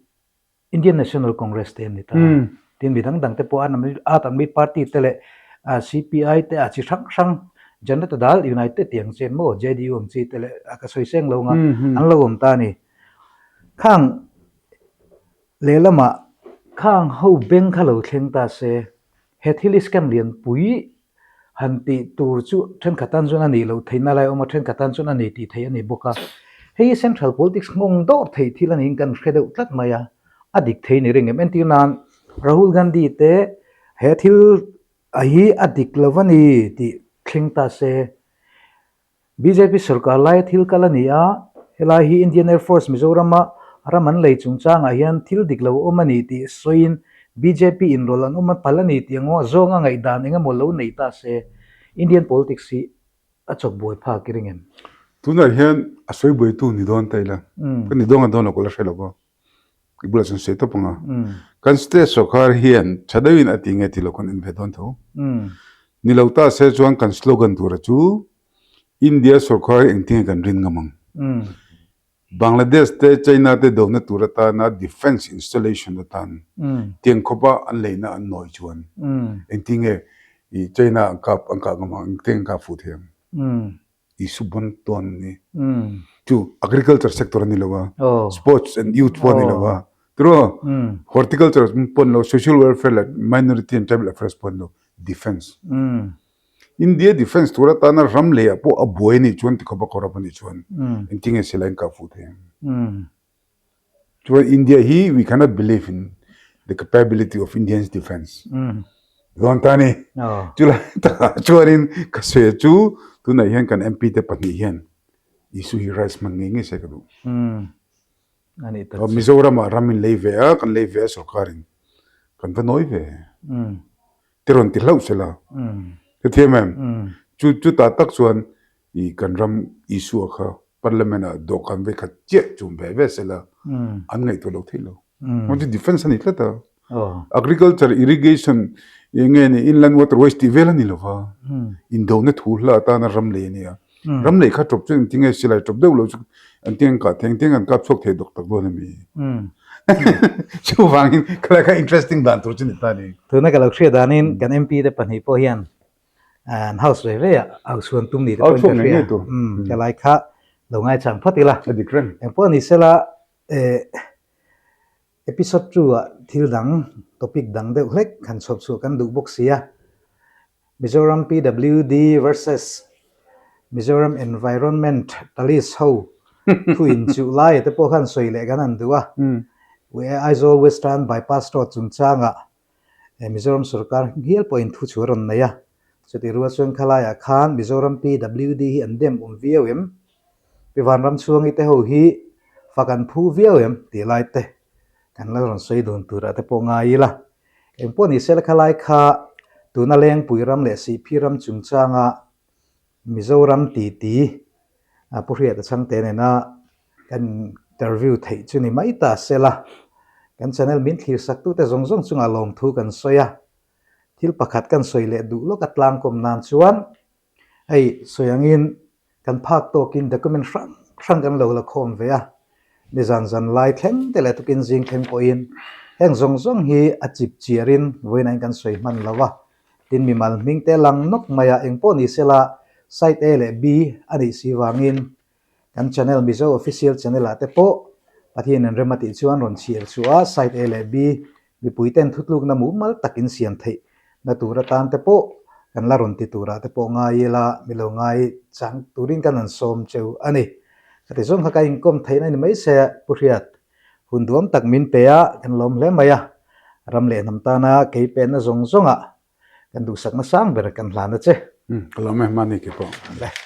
Indian National Congress te an ni ta. Tin mi dang dang te pawh an Aat Aadmi Party te leh CPI te a chi hrang hrang Janata Dal United tih ang chi maw JDU ang chi te leh ka sawi seng lo nga an lo awm ta a ni. Khang lehlamah khang ho beng kha lo thleng ta se he thil hi scam lianpui Han tih tur chu thenkhat tan chuan a nih loh theihna lai a awm a, thenkhat tan chuan a ni tih theih a ni bawk a. Hei hi central politics nghawng dawr theih thil a niin kan hre deuh tlat mai a, a dik thei ni ring em? Entir nan Rahul Gandhi te he thil hi a dik lo a ni tih thleng ta se. Bjp sorkar laia thil kal a ni a, helai hi Indian Air Force Mizorama ram an lei chungchangah hian thil dik lo a awm a ni tih sawiin bjp inrawlh an awm a pal a ni tih ang zawnga ngaihdan eng emaw lo nei ta se Indian politics hi a chawk buai phak i ring em? Tunah hian a sawi buaitu ni dawn ta ila, ka ni dawn a dawn lo ka la hre lo va. I bulah chuan sawi tawp ang a. Kan state sawrkar hian tha deuhin a ti nge tih lo kan en ve dawn tho. Ni lo ta se chuan kan slogan tura chu India sawrkar hi engtin nge kan rin ngam ang? Bangladesh te China te dona tur atana defence installation atan tiang khawpa an leina an nawi chuan engtin nge China an kap an kah ngam ang engtin nge an kap fuh thei ang? Isu bon tawn ni. Chu agriculture sector ani lo a, sports and youth pawh ani lo a, tiraw? Horticulture pawh ani lo, social welfare leh minority and tribal affairs pawh ani lo, defence. India defence tur atana ram lei ah pawh a buai anih chuan tikhawp a corrupt anih chuan engtin nge silai an kah fuh thei ang? Chuan India hi we cannot believe in the capability of Indians defence. Dawn ta ni. Chulai takah chuanin ka sawi chu tunah hian kan MP te pahnih hian Isu hi rice hman ngei ngei se ka duh. Mizoramah ram in lei ve a, kan lei ve a sorkarin kan va nawi ve. Te rawn ti hlauh sela. Hrethiam em? Chu chutah tak chuan i kan ram Isua kha Parliament ah dawhkan vei khat chiah chum ve ve sela an ngaihtuah lo thei lo. Hmang chu defence a ni tlat a. Agriculture, irrigation eng nge ni inland waterways tih vel a ni lo va. Indona thu hla atana ram lei a ni a. Ram lei kha tawp chu engtin nge silai tawp deuh lo chu engtin an kah thei engtin an kap chhuak thei dawk tak dawn a mi. Chuvangin khalai kha interesting dan tur chu ni ta ni. Tuna ka lo hriat danin kan MP te pahnih pawh hian an house ve ve ah au chhuan tum ni te pawhin ka hria. Helai kha lo ngaichang phawt ila. A dik reng. Engpawh ni sela eh Episode 2 ah thil dang, topic dang deuh hlek han chhawp chhuah kan duh bawk si a. Mizoram PWD versus Mizoram Environment Police ho thu inchuh laia te pawh khan sawi leh kan han duh a. Aizawl Western Bypass Road chungchangah Mizoram sorkar hial pawhin thu chu a rawn nei a. Chutih rual chuan khalaiah khan Mizoram PWD hi an dem awm viau em? Pi Vanramchhuangi te ho hi fak an phu viau em tih lai te kan la rawn sawi dun turah te pawh ngai ila. Engpawh ni sela khalai kha tuna Lengpui ram leh Sihphi ram chungchanga Mizoram titi Pu Hriata Chhangte nena kan interview theih chu ni mai ta sela kan channel min thlir saktute zawng zawng chungah lawmthu kan sawi a. Thil pakhat kan sawi leh duh lawk a tlangkawm nan chuan hei sawi angin kan phak tawkin document hrang hrang kan lo la khawm ve a, nizan zan lai thleng te leh tukin zing thleng pawhin heng zawng zawng hi a chip chiarin vawiin ain kan sawi hman lo a, tin mimal hming te lang nawk mai a engpawh ni sela side A leh B a nih si vangin Kan channel Mizo Official Channel ah te pawh Pathian in rem a tih chuan rawn chhiar chhuah a, side A leh B mipui ten thutlukna mumal tak in siam theih na tur atan te pawh kan la rawn ti turah te pawh ngai ila milo ngai chang turin kan han sawm cheu a ni. Ka ti zawng kha ka inkawm theihna ni mai se Pu Hriat hun duam tak min pe a, kan lawm hle mai a, ram leh hnam tana kei penna zawng zawngah kan duhsakna sang ber kan hlan a che. Ka lawm e, mahni ke pawh. Le.